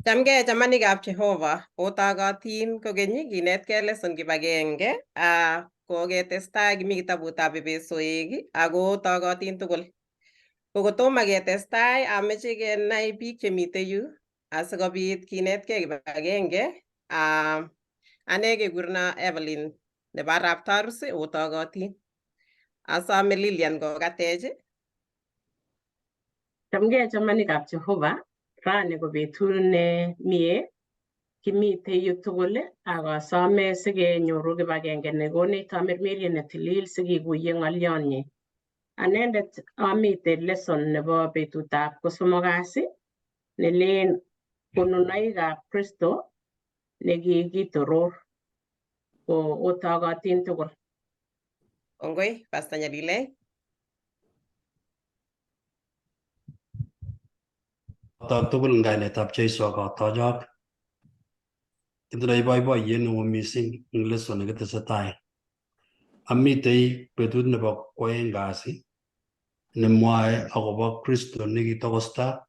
Chamgei chamanikab Jehova, otogotin kokeny kinetkei lesson kibagenge koketestai kimi kitabutab Epesoek ako togotin tugul. Ko kotomo ketestai ameche kenai biik chemite yu asikobit kinetkei kibagenge. Ane kekureno Evelyn nebo arap Tarus otogotin. Asome Lilian kokatech. Chamgei chamanikab Jehova, rani ko betut ne mie, kimitei yu tugul ak asome sikenyoru kibagenge nekonech tamirmiriet netilil sikikuye ng'olyonyi. Anendet amite lesson nebo betutab kosomok kasi nelen konunoikab Kristo nekikitoror ko otogotin tugul. Kongoi, Pastor Nyalile. Kotok tugul eng kainetab Jeiso kotochok. Kitindoi boiboiyet neo mising eng lesson nekitesetai. Amitei betut nebo kwoeng kasi nemwoe akobo Kristo nekitokosta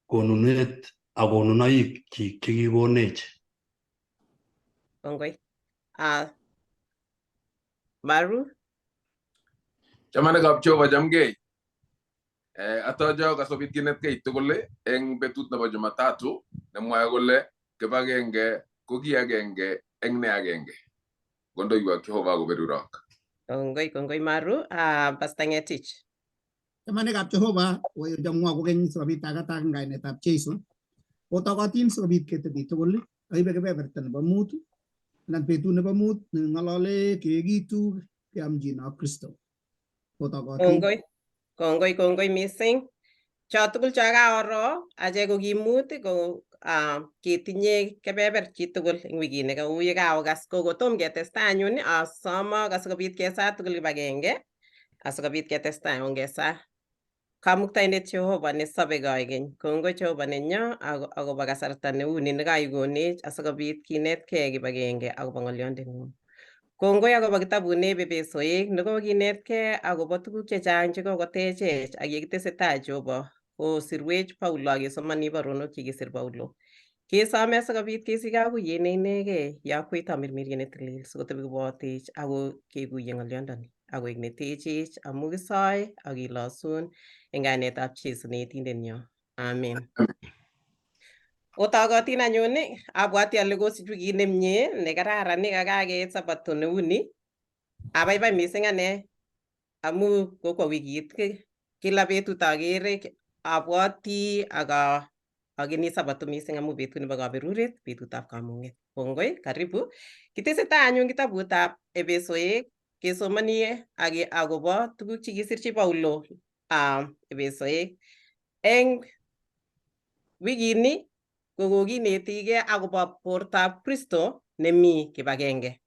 konunet ak konunoik chik chekikonech. Kongoi. Maru. Chamanikab Jehova chamgei. Atochok asikobit kinetkei tugul eng betut nebo Jumatatu nemwae kole kibagenge ko ki agenge eng ne agenge. Kondoiwak Jehova koberurok. Kongoi, kongoi Maru. Pastor Ngetich. Chamanikab Jehova, chomwo kokeny sikobit akatak eng kainetab Jesu. Otokotin sikobit ketebi tugul, aibe kebeberta nebo mut, anan betut nebo mut neng'olole keekitu keamchin ak Kristo. Otokotin. Kongoi, kongoi, kongoi mising. Cho tugul cho kaoro achek ko kimut ko ketinye kebeber chitugul eng wikini kou ye kaokas ko kotom ketestai anyun asomok asikobit kesaa tugul kibagenge asikobit ketestai ongesaa. Kamuktaindet Jehova nesobe koikeny, kongoi Jehova nenyo akobo kasarta neuni nekaikonech asikobit kinetkei kibagenge akobo ng'olyondeng'ung. Kongoi akobo kitabut neb Epesoek nekokinetkei akobo tuguk chechang chekokotechech ak yekitesetai Jehova kosirwech Paulo ak kesomoni baronok chekisir Paulo. Kesome asikobit kesich kakuyet ne inegei yokwech tamirmiriet netilil sikotebi kobotech ako kekuye ng'olyondoni akoek netechech amu kisoe ak kilosun eng kainetab Jesu neetindenyo. Amen. Otogotin anyun abwati ale kosich wikit nemie nekararan kakeit sabato neuni. Abaibai mising ane amu kokwo wikit kila betut akere abwati ak akeni sabato mising amu betut nebo kaberuret, betutab kamung'et. Kongoi, karibu. Kitesetai anyun kitabutab Epesoek kesomoni ak akobo tuguk chekisirchi Paulo Epesoek. Eng wikini ko kokinetigei akobo bortab Kristo nemi kibagenge.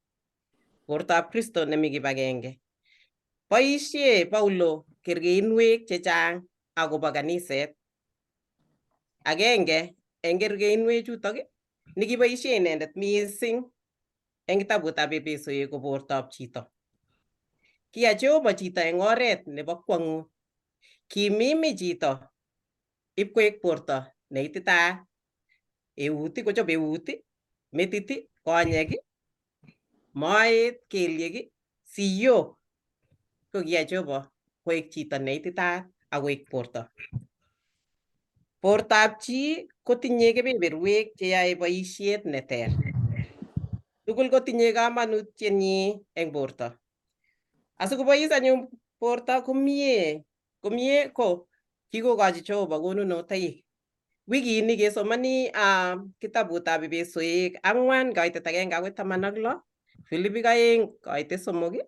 Bortab Kristo nemi kibagenge. Boisie Paulo kerkeinwek chechang akobo kaniset. Agenge eng kerkeinwek chutok nekiboisie inendet mising eng kitabutab Epesoek ko bortab chito. Kiyai Jehova chito eng oret nebo kwong'ut. Kimimi chito ipkoek borto neititaat. Eut kochob eut, metit, konyek, moet, kelyek, siyok ko kiyai Jehova koek chito neititaat ak koek borto. Bortab chi kotinye kebeberwek cheyae boisiet neter. Tugul kotinye kamanutienyi eng borto. Asikobois anyun borto komie, komie ko kikokochi Jehova konunotoik. Wikini kesomoni kitabutab Epesoek 4 kaitet 1 akoi 16, Filipik 2 kaitet 3,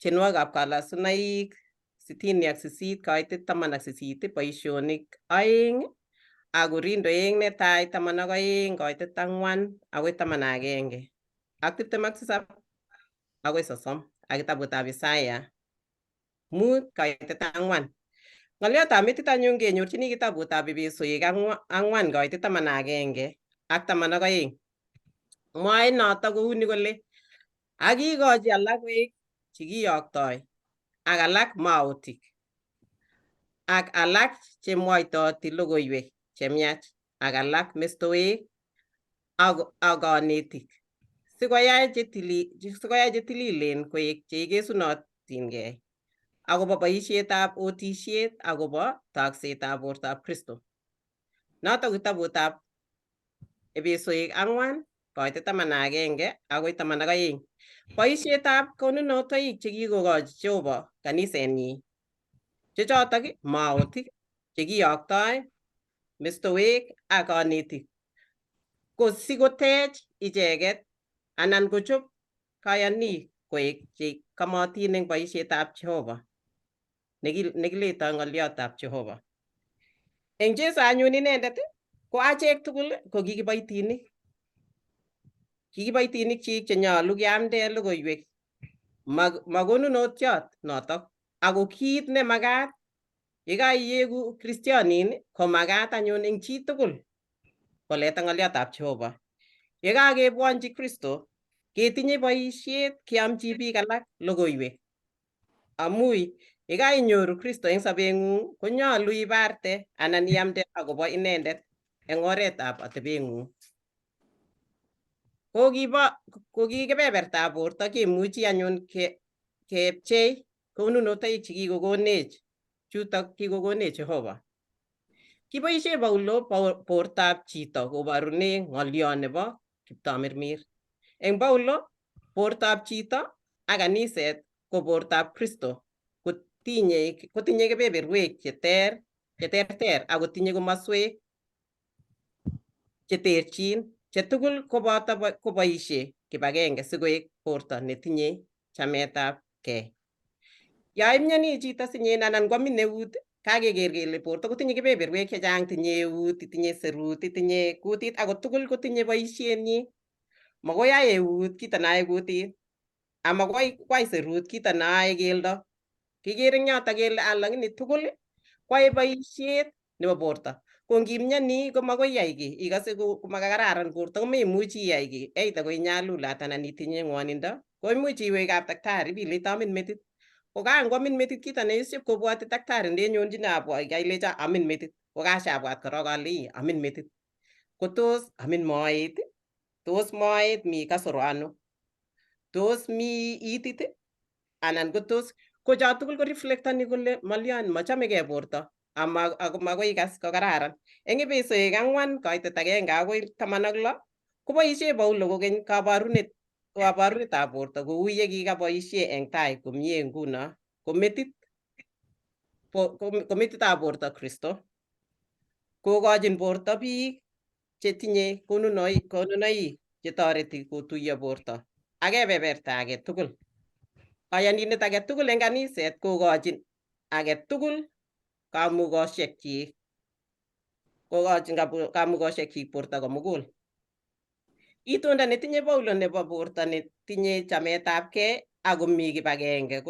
tienwogikab kalasunaik 68 kaitet 18, boisionik 2, ak Korindo 2 netai 12 kaitet 4 akoi 11 ak 27 akoi 30 ak kitabutab Isaya 5 kaitet 4. Ng'olyotab metit anyun kenyorchini kitabutab Epesoek 4 kaitet 11 ak 12. Mwae noto kouni kole ak kikochi alak koek chekiyoktoi ak alak mautik ak alak chemwoitoti logoiwek chemiach ak alak mestowek Ak konetik sikoyai chetililen koek cheikesunotingei akobo boisietab otisiet akobo toksetab bortab Kristo. Notok kitabutab Epesoik 4:11 akoi 12. Boisietab konunotoik chekikokochi Jehova kanisenyi. Chechotok maotik chekiyoktoi mestowek ak konetik ko sikotech icheket anan kochob kayanik koek che kamotin eng boisietab Jehova nekiletoi ng'oliotab Jehova. Eng Jesu anyun inendet ko achek tugul ko kikiboitinik. Kikiboitinik chik chenyolu keamde logoiwek. Makonunotiot notok ako kiit nemakat yekaiyeku kristionin komakat anyun eng chitugul koleta ng'oliotab Jehova. Yekakebwonchi Kristo ketinye boisiet keamchi biik alak logoiwek. Amu yekainyoru Kristo eng sobeng'ung konyolu ibarte anan iamde akobo inendet eng oretab atebeng'ung. Ko ki kebebertab borto kemuchi anyun kepchei konunotoik chekikokonech chutok kikokonech Jehova. Kiboisie Paulo bortab chito koborune ng'olio nebo kiptamirmir. Eng Paulo, bortab chito ak kaniset ko bortab Kristo kotinye kebeberwek cheterter ak kotinye komoswek cheterchin chetugul koboto koboisie kibagenge sikoek borto netinye chametab gei. Yo imyoni chito sinyen anan kwamin eut, kakeker kele borto kotinye kebeberwek chechang, tinye eut, tinye serut, tinye kutit, ako tugul kotinye boisienyi. Makoi ai eut kito neyoe kutit, amakoi kwai serut kito neyoe keldo. Kikere eng yoto kele alakini tugul kwae boisiet nebo borto. Ko ngimyoni komakoi iyai kiy, ikose komakararan borto komemuchi iyai kiy, either ko inyalulat anan itinye ngwonindo, koimuch iwe kap daktari bilei amin metit. Ko kangwamin metit kito neisip kobwoti daktari ndenyonchini abwa ilecho amin metit. Ko kashabwat korok ale ii amin metit. Ko tos amin moet, tos moet mi kasoro ano, tos mi itit anan ko tos ko cho tugul ko reflectani kole malian machamegei borto ama ako makoi ikas kokararan. Eng Epesoek 4:1 akoi 16 koboisie Paulo kokeny kabarunetab borto kou ye kikaboisie eng tai komie nguno ko metit ko metitab borto Kristo. Kokochin borto biik chetinye konunoik chetoreti kotuiyo borto ak kebeberta age tugul. Kayanindet age tugul eng kaniset kokochin age tugul kamukosiekyik. Kokochin kamukosiekyik borto komugul. Itondo netinye Paulo nebo borto netinye chametabgei ak komi kibagenge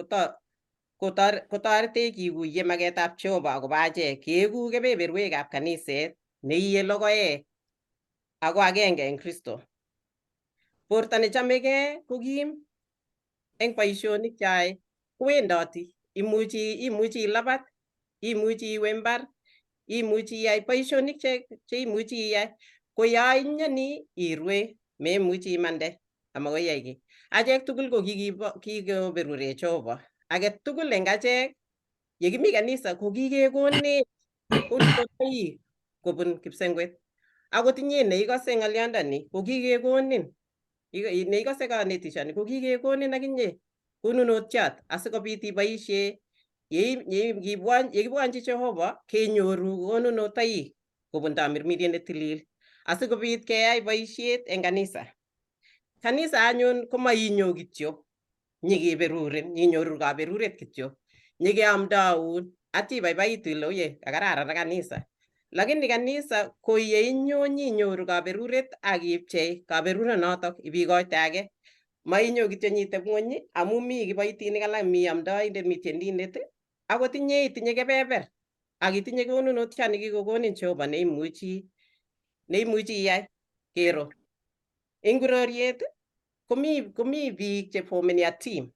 kotoretech kikuye maketab Jehova akobo achek keeku kebeberwekab kaniset neiye logoek ako agenge eng Kristo. Borto nechamegei ko kim eng boisionik cheyoe kowendoti, imuchi ilabat, imuchi iwe mbar, imuchi iyai boisionik che imuchi iyai. Ko yo imyoni irue, memuchi imande amakoi iyai kiy. Achek tugul ko kikoberurech Jehova. Age tugul eng achek yekimi kanisa ko kikekonech konunotoik kobun kipsengwet. Akot inye neikose ng'olyondoni ko kikekonin, neikose konetishoni ko kikekonin akinye konunotiot asikobit iboisie yekibwonchi Jehova kenyoru konunotoik kobun tamirmiriet netilil asikobit keyai boisiet eng kanisa. Kanisa anyun komainyo kityo nyikeberurin, nyinyoru kaberuret kityo, nyikeamdaun atya ibaibaitu ile oye kakararan kanisa. Lakini kanisa ko yeinyo nyinyoru kaberuret ak ipchei kaberuronotok ibikoite age. Mainyo kityo nyiteb ng'weny amu mi kiboitinik alak, mi amdoindet, mi tiendindet, akot inye itinye kebeber ak itinye konunotiot nekikokonin Jehova neimuchi iyai kero. Eng ureriet komi biik che formeni a team.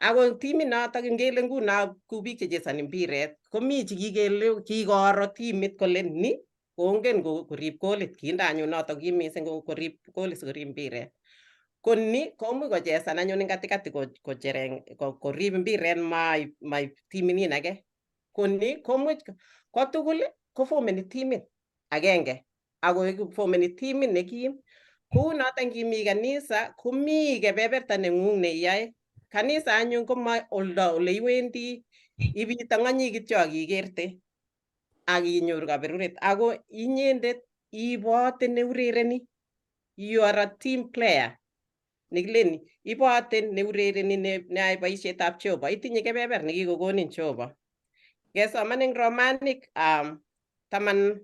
Ako timit notok ngele nguno ku biik chechesoni mpiret komi chekikele kikoro timit kole ni Kongen korib golit, kindo anyun noto kim mising korib golit sikorib mpiret. Ko ni komuch kochesan anyun en katikati kocheren korib mpiret maib timinin age. Ko ni komuch ko tugul kofomeni timit agenge ako fomeni timit nekim. Kou noton ngimi kanisa komi kebeberta neng'ung neiyoe. Kanisa anyun koma oldo ole iwendi ibitong'onyi kityo ak ikerte ak inyoru kaberuret ako inyendet ibote neurereni. You are a team player. Nekilen ibote neurereni neyoe boisietab Jehova. Itinye kebeber nekikokonin Jehova. Ngesoman en Romanik 12:3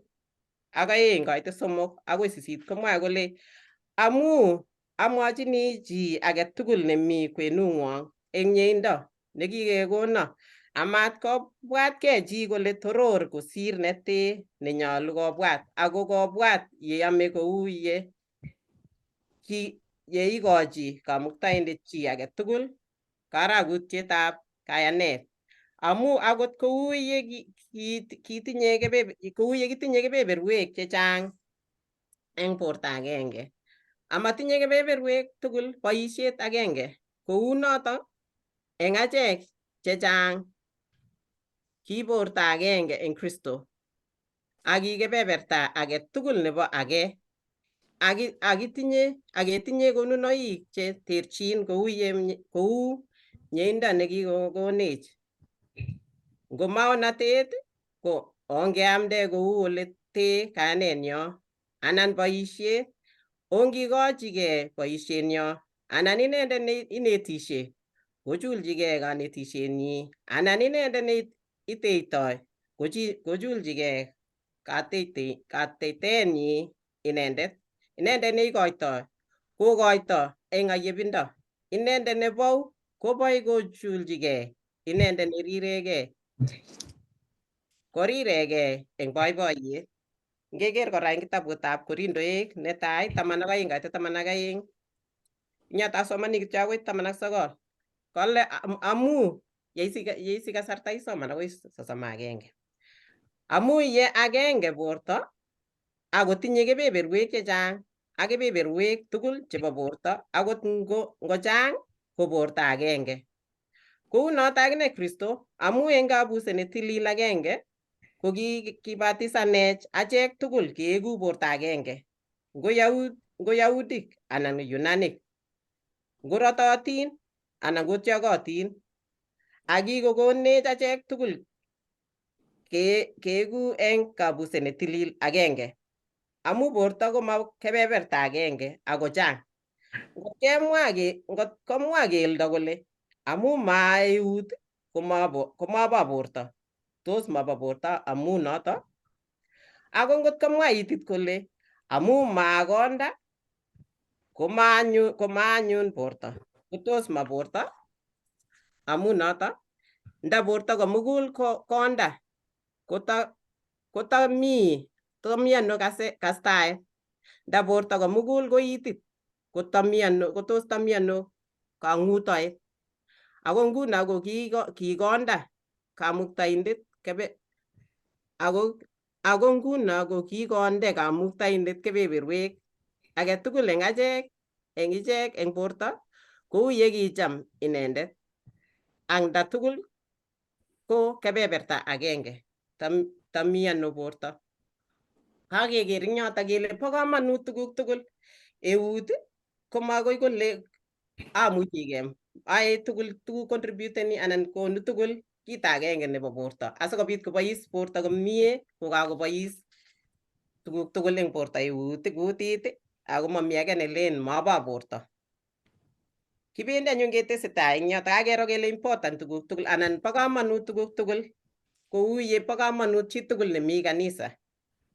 akoi 8 komwoe kole amu amwochini chi agetugul nemi kwenung'wong eng mieindo nekikekono amat kobwatkei chi kole toror kosir nete nenyolu kobwat ako kobwat yeyome kou ye ki yeikochi Kamuktaindet chi agetugul karakutietab kayanet amu akot kou ye kou ye kitinye kebeberwek chechang eng borto agenge amatinye kebeberwek tugul boisiet agenge, kou noto eng achek chechang ki borto agenge eng Kristo ak ki kebeberta age tugul nebo age aketinye konunoik che terchin kou mieindo nekikokonech. Ngo maonatet ko ongeamde kou ole tee kayanenyo anan boisiet ongikochigei boisienyo anan inendet ne inetishe kochulchigei kanetishenyi anan inendet ne iteitoi kochulchigei kateitenyi inendet, inendet neikoitoi kokoito eng ayebindo, inendet nebou koboi kochulchigei, inendet neriregei koriregei eng boiboiyet. Ngeker kora eng kitabutab Korindoek netai 12:12, nyoto asomani kityo akoi 19. Kole amu yeisi kasarta isoman akoi 31. Amu ye agenge borto akotinye kebeberwek chechang ak kebeberwek tugul chebo borto akot ngochang ko borto agenge. Kou noto akine Kristo amu eng kabuset netilil agenge ko kibatisanech achek tugul keeku borto agenge, ngo Yahudik anan Yunanik, ngo rototin anan ko tyokotin, ak kikokonech achek tugul keeku eng kabuset netilil agenge. Amu borto koma kebeberta agenge ako chang. Ngot komwa keldo kole amu ma eut komobo borto, tos mobo borto amu noto? Ako ngot komwa itit kole amu ma konda komaanyun borto, kotos ma borto amu noto? Nda borto komugul ko konda, kotomi ano kastaet? Nda borto komugul ko itit, kotos tami ano kang'utoet? Ako nguno ko kikonda Kamuktaindet kebe ako nguno ko kikonde Kamuktaindet kebeberwek age tugul eng achek eng ichek eng borto kou ye kicham inendet. Ak nda tugul ko kebeberta agenge, tami ano borto? Kakeker eng yoto kele bo komonut tuguk tugul. Eut komakoi kole amuchigei, ae tugul tuguk contributeni anan konu tugul kit agenge nebo borto asikobit kobois borto komie kokakobois tuguk tugul eng borto, eut, kutit, ako mami age nelen mobo borto. Kibendi anyun ketesetai eng yoto kakero kele important tuguk tugul anan bo komonut tuguk tugul kou ye bo komonut chitugul nemi kanisa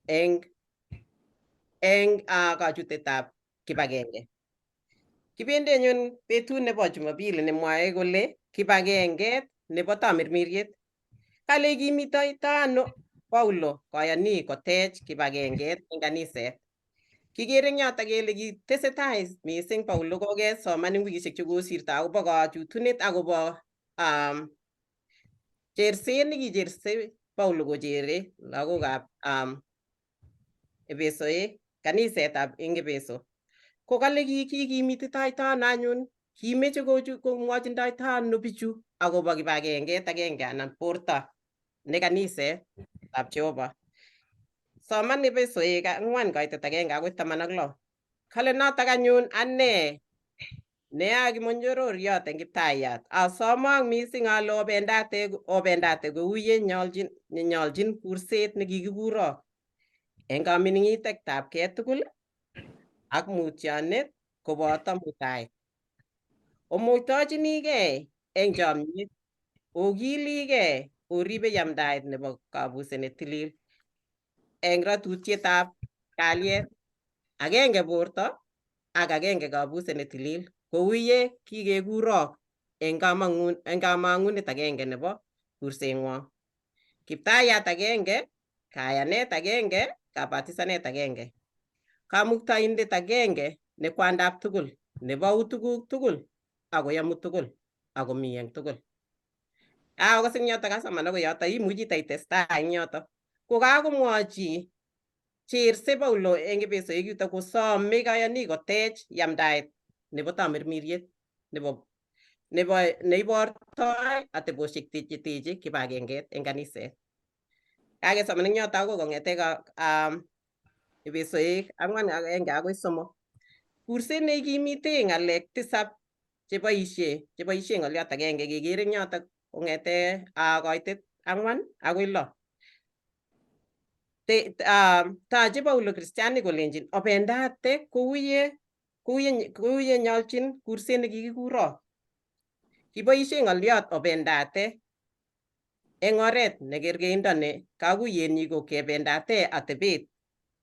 eng kachutetab kibagenge. Kibendi anyun betut nebo Jumapili nemwoe kole kibagenget nebo tamirmiriet. Kale kimitoito ano Paulo koyonik kotech kibagenget eng kaniset? Kikere eng yoto kele kitesetai mising Paulo kokesoman eng wikisiek chekosirto akobo kachutunet akobo cherset nekicherse Paulo kochere lagokab Epesoek kanisetab eng Epeso. Ko kale kikimititoito ano anyun kimeche komwochindoito ano bichu akobo kibagenget agenge anan borto ne kanisetab Jehova. Soman Epesoek 4:1 akoi 16. Kale notok anyun ane ne a kimonyororiot eng Kiptayat asomok mising ale obendate kou ye nyoljin kurset nekikikurok eng kamining'itekab tugul ak mutyonet koboto mutaet. Omuitochinigei eng chomyet, okiligei oribe yamdaet nebo kabuset netilil eng ratutietab kalyet, agenge borto ak agenge kabuset netilil, kou ye kikekurok eng kamang'unet agenge nebo kurseng'wong. Kiptayat agenge, kayanet agenge, kabatisanet agenge. Kamuktaindet agenge ne kwandab tugul, nebou tuguk tugul akoyomu tugul akomi eng tugul. Kakokas eng yoto kasoman akoi yoto imuchi taitestai eng yoto. Ko kakomwochi cherse Paulo eng Epesoek yuto kosome kayanik kotech yamdaet nebo tamirmiriet nebo neibortoi atebosiek cheteche kibagenget eng kaniset. Kakesoman eng yoto akoi kong'ete Epesoek 4:1 akoi 3. Kurset neikimite ng'alek tisap cheboishe ng'oliot agenge kekere eng yoto kong'ete 4 akoi 6. Toche Paulo Kristianik kolenjin obendate kou ye nyoljin kurset nekikikurok. Kiboishe ng'oliot obendate eng oret nekerkeindo ne kakuyenyi ko kebendate atebet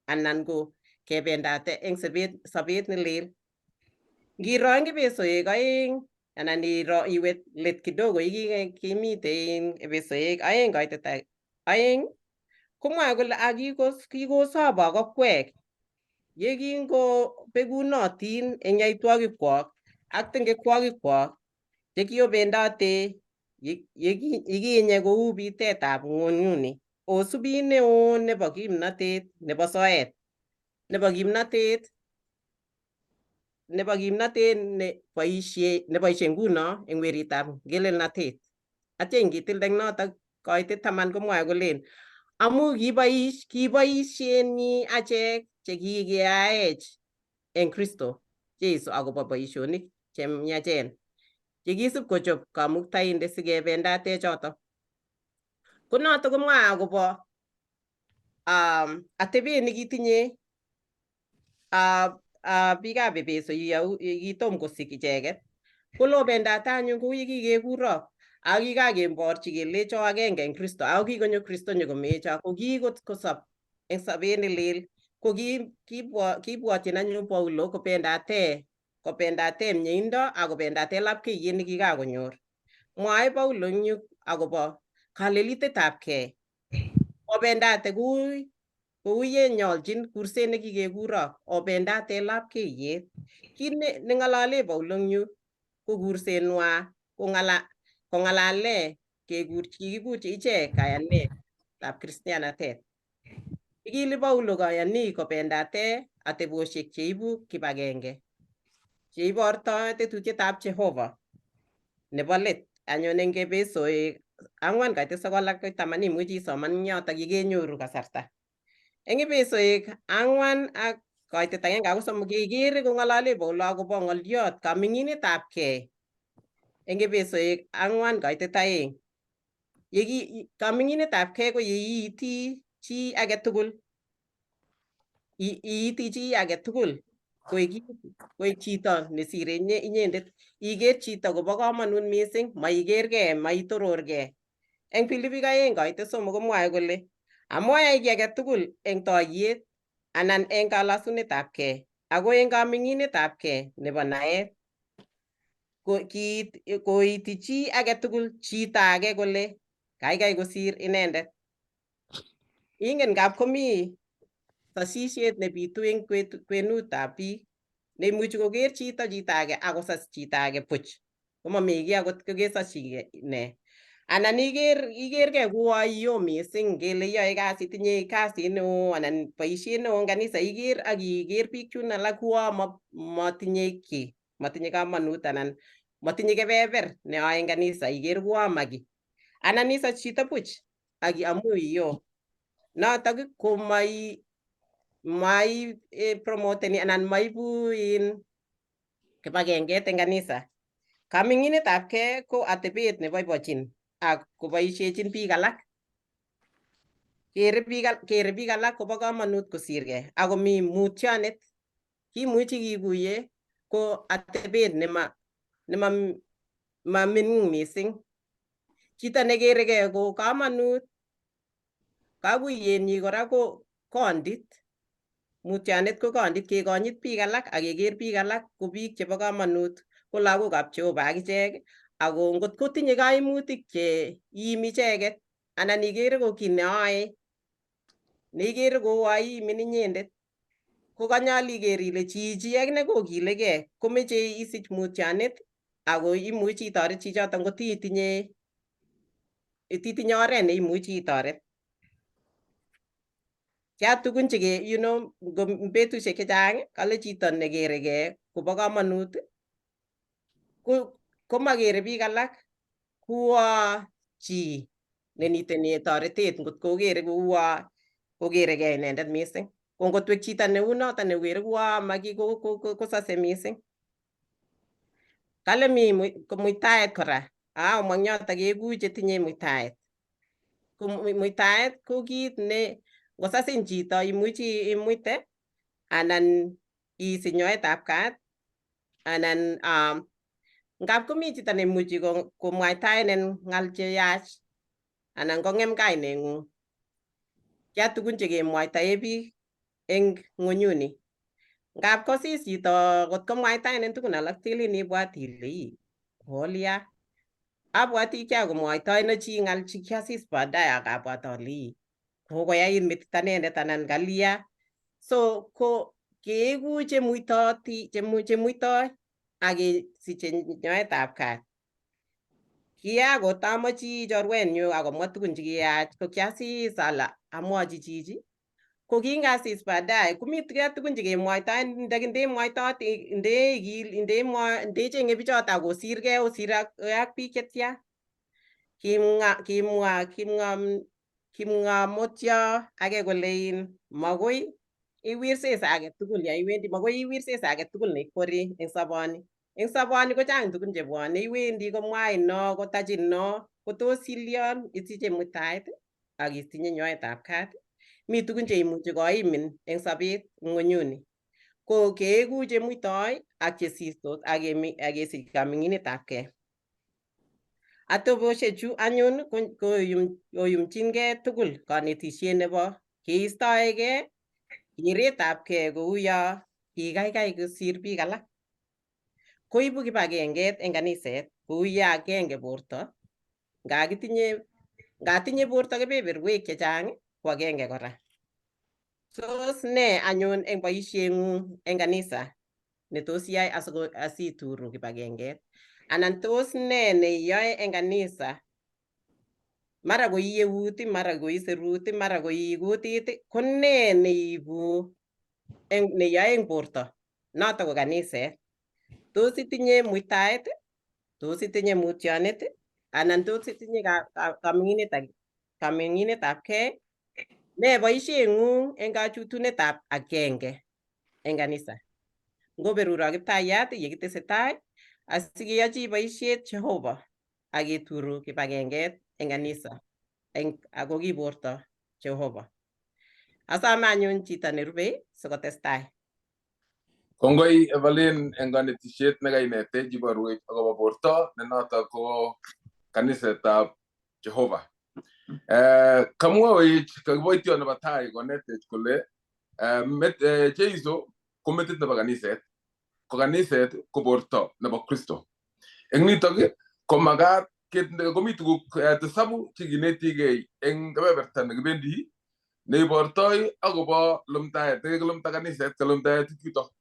anan ko kebendate eng sobet nelel. Ngiro eng Epesoek 2 anan iro iwe let kidogo kimite Epesoek 2:2 komwae kole kikosobok okwek ye kingobekunotin eng yaitwokikwok ak tengekwokikwok chekiobendote yekinye kou bitetab ng'wonyuni osubit neo nebo kimnatet nebo soet nebo kimnatet ne boishe nguno eng weritab ngelelnatet. Atya ngitilde eng notok 10 komwae kolen amu kiboishenyi achek chekikeaech eng Kristo Jesu akobo boisionik chemiachen chekisib kochob Kamuktaindet sikebendate choto. Ko noto komwae akobo atebet nekitinye biikab Epeso kitom kosik icheket. Kole obendate anyun kou ye kikekurok ak kikakeborchi kelecho agenge eng Kristo ako kikonyo Kristo nyokomecho ko kikosob eng sobet nelel ko kibwotyin anyun Paulo kobendate mieindo ak kobendate lapkeiyet nekikakonyor. Mwae Paulo eng yu akobo kalelitetabkei. Obendate kou ye nyoljin kurset nekikekurok obendate lapkeiyet. Kit neng'olole Paulo eng yu ko kursetnwa kong'alale kikikurchi ichek kayanetab Kristianatet. Ikili Paulo kayanik kobendate atebosiek cheibu kibagenge cheibortoi tetutietab Jehova nebo let anyun eng Epesoek 4:9 akoi 10 imuchi isoman eng yotok yekenyoru kasarta. Eng Epesoek 4:1 akoi 3 kekere kong'olole Paulo akobo ng'oliot kaming'inetabkei eng Epesoek 4:2. Kaming'inetabkei ko yeiiti chi age tugul iiti chi age tugul koik chito nesire inyendet. Iker chito kobo komonut mising, maikerkei, maitororkei. Eng Filipik 2:3 komwae kole amoyai kiy age tugul eng toiyet anan eng kalosunetabkei ako eng kaming'inetabkei nebo naet koiti chi age tugul chito age kole kaikai kosir inendet. Ingen ngap komi sasisiet nebitu eng kwenutab biik neimuchi koker chito chito age akosas chito age buch komami kiy akot kokesoshi ne. Anan ikerkei kuo iyo mising kele iyoe kasit, itinye kasit neo anan boisiet neo en kanisa, iker ak iker biik chun alak kuo motinye kiy, motinye komonut anan motinye kebeber neyoe en kanisa, iker kuo maki. Anan isach chito buch ak amu iyo. Notok ko mai promoteni anan maibu in kibagenget en kanisa. Kaming'inetabkei ko atebet neboibochin ak koboisiechin biik alak. Kere biik alak kobo komonut kosirgei ak komi mutyonet. Kimuchi kikuye ko atebet nema maming'in mising. Chito nekerekei ko komonut, kakuyenyi kora ko kondit. Mutyonet ko kondit, kekonyit biik alak ak keker biik alak ko biik chebo komonut, ko lagokab Jehova akichek, ako ngot kotinye kaimutik che iimi icheket anan ikere ko kiy neoe neikere kouo iimin inyendet, ko kanyolu iker ile chichi akine kokilikei komeche isich mutyonet ako imuchi itoret chichoton ngot itinye oret neimuchi itoret. Kia tugun cheke betusiek chechang kale chito nekerekei kobo komonut komakere biik alak kuo chi neniteni toretet ngot kokere kouo kokerekei inendet mising. Ko ngotwek chito neu noton nekere kuo maki kosose mising. Kale mi muitaet kora, omong yotok keku chetinye muitaet. Ko muitaet ko kit ne ngosasin chito imuchi imuite anan isich nyoetab kat anan ngap komi chito neimuchi komwaitaenen ng'al cheyach anan kong'em kaineng'ung. Kia tugun chekemwoitoe biik eng ng'onyuni. Ngap kosis chito kot komwaitaenen tugun alak telin ibwat ile ii kolya. Abwati kiakomwoitoeno chi ng'al chi kiasis baadaye ak abwat ale ii kokoyait metit anendet anan kalya. So ko keeku chemuitoti chemuitoi ak kesiche nyoetab kat. Kiakotamochi chorwenyu akomwa tugun chekiyach ko kiasis ala amwochi chichi ko kingasis baadaye komi tugun chekemwoitoen ndemwoitoti ndeigil ndecheng'e bichoto ak osirgei osir ak biik chetya. Kimwa kimwa kimwamotyo age kole in makoi iwir sis age tugul ya iwendi, makoi iwir sis age tugul neikwori eng soboni. Eng soboni kochang tugun chebwone, iwendi komwain no kotachin no, kotos ilion isiche muitaet ak itinye nyoetab kat. Mi tugun cheimuchi koimin eng sobet ng'onyuni. Ko keeku chemuitoi ak chesistos ak kesich kaming'inetab kei. Ateboshechu anyun koyumchingei tugul konetisiet nebo keistoegei keretab kei kou yo kikaikai kosir biik alak. Koibu kibagenget eng kaniset kou ye agenge borto, ngatinye borto kebeberwek chechang ko agenge kora. Tos ne anyun eng boisieng'ung eng kanisa netos iyai asituru kibagenget? Anan tos ne neiyoe eng kanisa? Mara ko ii eut, mara ko ii serut, mara ko ii kutit, ko ne neibu neyoe eng borto? Noto ko kaniset. Tos itinye muitaet? Tos itinye mutyonet? Anan tos itinye kaming'inetab kei? Ne boisieng'ung eng kachutunetab agenge eng kanisa? Ngoberuro Kiptayat yekitesetai asikeyochi boisiet Jehova ak keturu kibagenget eng kanisa ako ki borto Jehova. Asome anyun chito nerubei sikotestai. Kongoi Evelyn eng konetisiet nekainetech iborwech akobo borto ne notok ko kanisetab Jehova. Kamwawech kakiboityo nebo tai konetech kole Jeiso ko metit nebo kaniset, ko kaniset ko borto nebo Kristo. Eng nitok ko makat komi tuguk tisabu chekinetigei eng kebeberta nekibendi neibortoi akobo lumtaet nekikilumta kaniset kelumtae tukchutok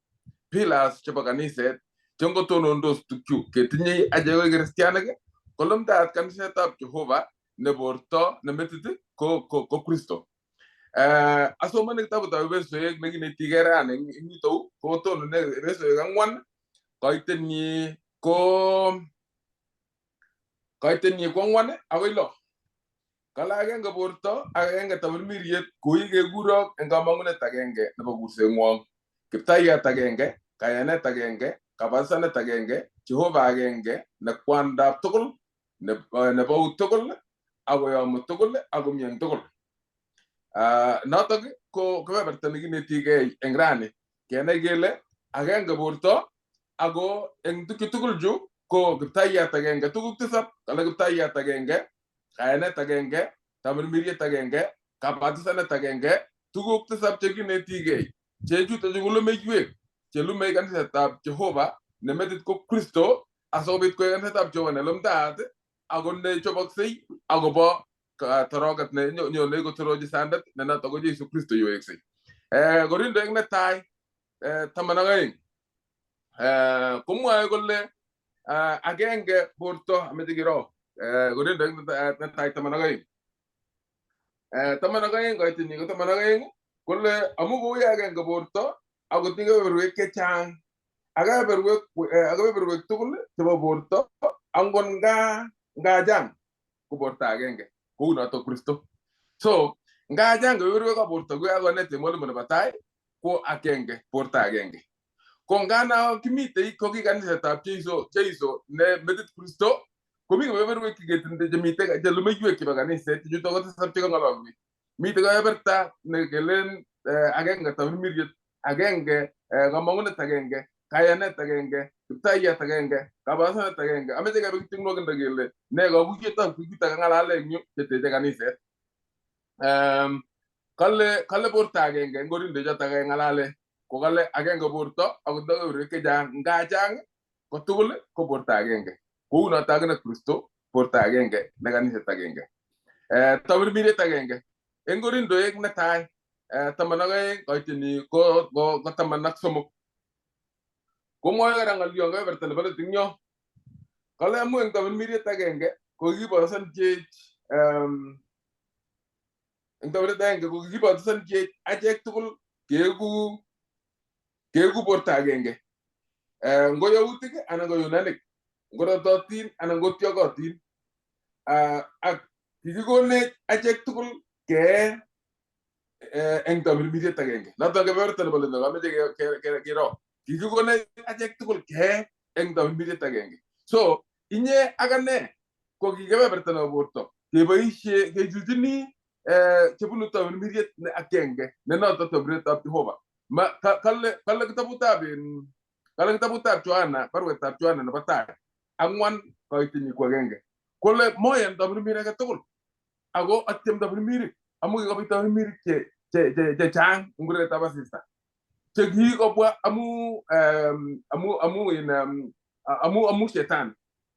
pillars chebo kaniset che ngotonondos tukchu ketinye achek koik kristianik. Kolumtaat kanisetab Jehova ne borto ne metit ko Kristo. Asomani kitabutab Efesoek nekinetigei rani eng yutou kotonone Efesoek 4 koitenyi ko 4 akoi 6. Kale agenge borto ak agenge tamirmiriet koi kekurok eng kamang'unet agenge nebo kurseng'wong. Kiptayat agenge, kayanet agenge, kabatisanet agenge, Jehova agenge ne kwandab tugul, nebou tugul, akoyomu tugul, akomi eng tugul. Notok ko kebeberta nekinetigei eng rani kenai kele agenge borto ako eng tukchu tugul chu ko kiptayat agenge, tuguk tisap kale kiptayat agenge, kayanet agenge, tamirmiriet agenge, kabatisanet agenge, tuguk tisap chekinetigei chechuto chu ko lumeiywek chelumei kanisetab Jehova ne metit ko Kristo asikobit koek kanisetab Jehova ne lumdaat ako nechoboksei akobo toroket ne nyone kotorochi sandet ne noto ko Jesu Kristo yeweksei. Korindoek netai 12 komwoe kole agenge borto ameche kiro Korindoek netai 12 12 koitenyi ko 12 kole amu kou ye agenge borto akotinye kebeberwek chechang ak kebeberwek tugul chebo borto angot nga chang ko borto agenge kou noto Kristo. So nga chang kebeberwekab borto ko kakonet mwalimu nebo tai ko agenge borto agenge. Ko ngana kimitei ko ki kanisetab Jeiso ne metit Kristo komi kebeberwek cheketinde chemite chelumeiywek chebo kaniset chuto ko tisap chekang'ololwech. Mite kebeberta nekelen agenge tamirmiriet agenge kamang'unet agenge kayanet agenge kiptayat agenge kabatisanet agenge. Ameche kebe kityo nwokindo kele ne kakuyetab kit akang'alale eng yu cheteche kaniset. Kale borto agenge eng Korindo choto kakeng'alale ko kale agenge borto akot kebeberwek chechang nga chang ko tugul ko borto agenge. Kou noto akine Kristo borto agenge ne kaniset agenge. Tamirmiriet agenge eng Korindoek netai 12 koitini ko 13 komwoe kora ng'olyon kebeberta nebo let eng yo. Kale amu eng tamirmiriet agenge ko kikibatisan chech eng tamirmiriet agenge ko kikibatisan chech achek tugul keeku borto agenge. Ngo Yautik anan ko Yunanik, ngo rototin anan ngo tyokotin, ak kikikonech achek tugul kee eng tamirmiriet agenge. Noton kebeberta nebo let nekameche kiro. Kikikonech achek tugul kee eng tamirmiriet agenge. So inye ak ane ko ki kebeberta nebo borto keboisie kechulchini chebunu tamirmiriet ne agenge ne noto tamirmirietab Jehova. Kale kitabutab kale kitabutab Yohana baruetab Yohana nebo tai 4 koitenyi ko agenge kole moyan tamirmir age tugul ako atyem tamirmirik amu kikobit tamirmirik chechang eng kuretab asista chekikobwa amu shetani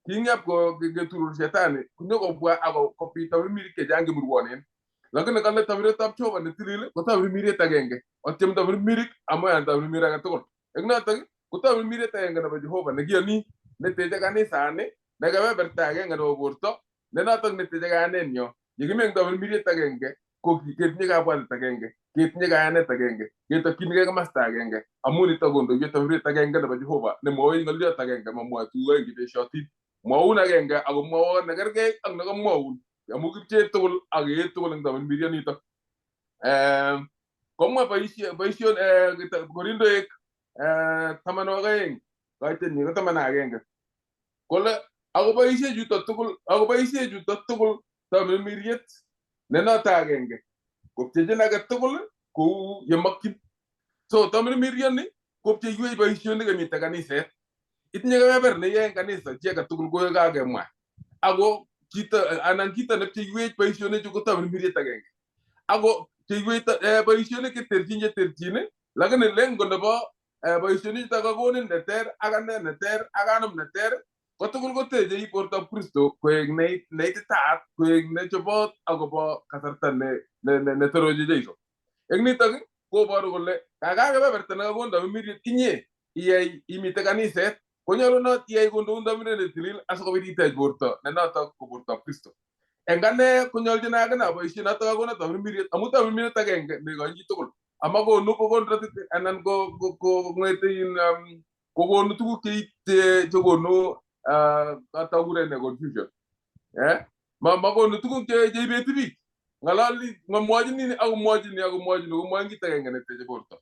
king'ep keturur shetani konyokobwa ako kobit tamirmirik chechang chemurwonen. Lakini kale tamirmirietab Jehova netilil ko tamirmiriet agenge atyem tamirmirik amoyan tamirmir age tugul. Eng notok ko tamirmiriet agenge nebo Jehova nekiyoni neteche kanisani ne kebeberta agenge nebo borto ne notok neteche kayanenyo. Yekimi eng tamirmiriet agenge ko ketinye kabwatet agenge, ketinye kayanet agenge, ketokchinigei komasta agenge amu nito kondoiwech tamirmiriet agenge nebo Jehova nemwowech ng'oliot agenge mamwoe tuguk oeng chebeshotin. Mwoun agenge ako mwowon nekergei ak nekamwoun amu kipchee tugul ak keet tugul eng tamirmirionitok. Komwa boision Korindoek 12 koitenyi ko 11 kole ako boisie chuto tugul tamirmiriet ne noto agenge kopchechin age tugul kou yemokyin. So tamirmirioni kopcheiwech boisionik emite kaniset. Itinye kebeber neyoe eng kanisa chi age tugul ko kakemwa ako chito anan kito nepcheiwech boisionichu ko tamirmiriet agenge ako pcheiwech boisionik cheterchin lakini lengo nebo boisionichuto kakonin neter ak ane neter ak anum neter ko tugul koteche bortab Kristo koek neititaat koek nechobot akobo kasarta netorochi Jeiso. Eng nitok koboru kole kaka kebeberta nekakon tamirmiriet inye iyai imite kaniset Konyolunot iyai kondoun Tamirmiriet ne tilil asikobit itech borto ne notok ko bortoab Kristo. Eng ane konyolchino akine aboisie notok kakona Tamirmiriet amu Tamirmiriet agenge neikoin chitugul amakonu kokon ratit anan kong'ete in kokonu tuguk chekonu katokure ne confusion. Makonu tuguk cheibeti biik. Ng'alali mamwochini akomwochini akomwochini komwoin kit agenge neteche borto.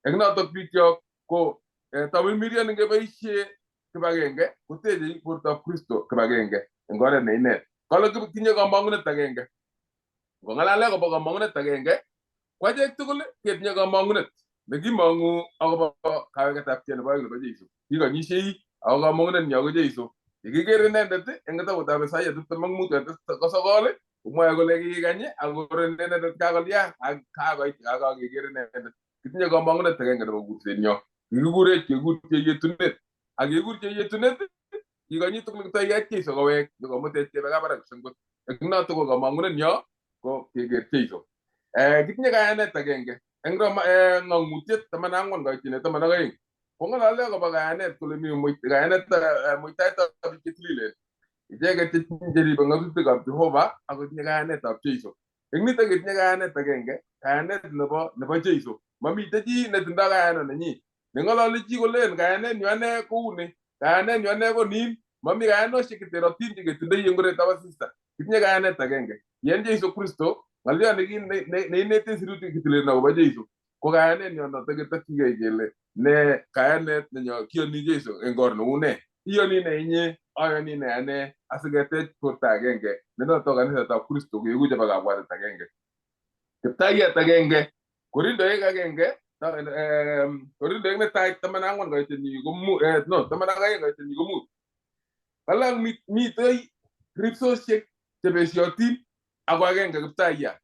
Eng notok bikyok ko Tamirmiriet ngeboisie kibagenge koteche bortoab Kristo kibagenge eng oret ne inet. Kale tinye kamang'unet agenge. Ngong'alale akobo kamang'unet agenge, ko achek tugul ketinye kamang'unet nekimong'u akobo kaweketabkei nebo oeng nebo Jesu. Kikonyishei ako kamang'unenyo ko Jesu. Yekiker inendet eng kitabutab Isaiah 25 9 komwoe kole kikany akoro inendet kakolya ak kakoit kakeker inendet. Kitinye kamang'unet agenge nebo kursenyo. Kikikurech kekur yetunet ak kekur yetunet kikonyi tugul Kiptayat Jesu kowek nyokomutech kebe kabarak kipsengwet. Eng notok ko kamang'unenyo ko keker Jesu. Kitinye kayanet agenge eng Roma ng'ang'utiet 14 koityin 12 kong'alale akobo kayanet kole mi kayanet muitaetab biik chetililen icheket cheribe ng'atutikab Jehova akotinye kayanetab Jesu. Eng nitok ketinye kayanet agenge, kayanet nebo Jesu. Mamite chi netindoi kayanet nenyi. Neng'ololi chi kolen kayanenyu ane kouni, kayanenyu ane ko nin. Mami kayanosiek cheterotin cheketindoi eng oretab asista. Kitinye kayanet agenge. Yen Jesu Kristo, ng'olyo neinetech sirutik chetililen akobo Jesu ko kayanenyo notok ketokchigei kele ne kayanet nenyo kiyoni Jesu eng or neu ne. Iyoni ne inye, ayoni ne ane asiketech borto agenge ne notok kanisetab Kristo keeku chebo kabwatet agenge. Kiptayat agenge, Korindoek agenge, Korindoek netai 14 koitenyi ko no 12 koitenyi ko 5. Kale mitei ripsosiek chebesiotin ako agenge Kiptayat.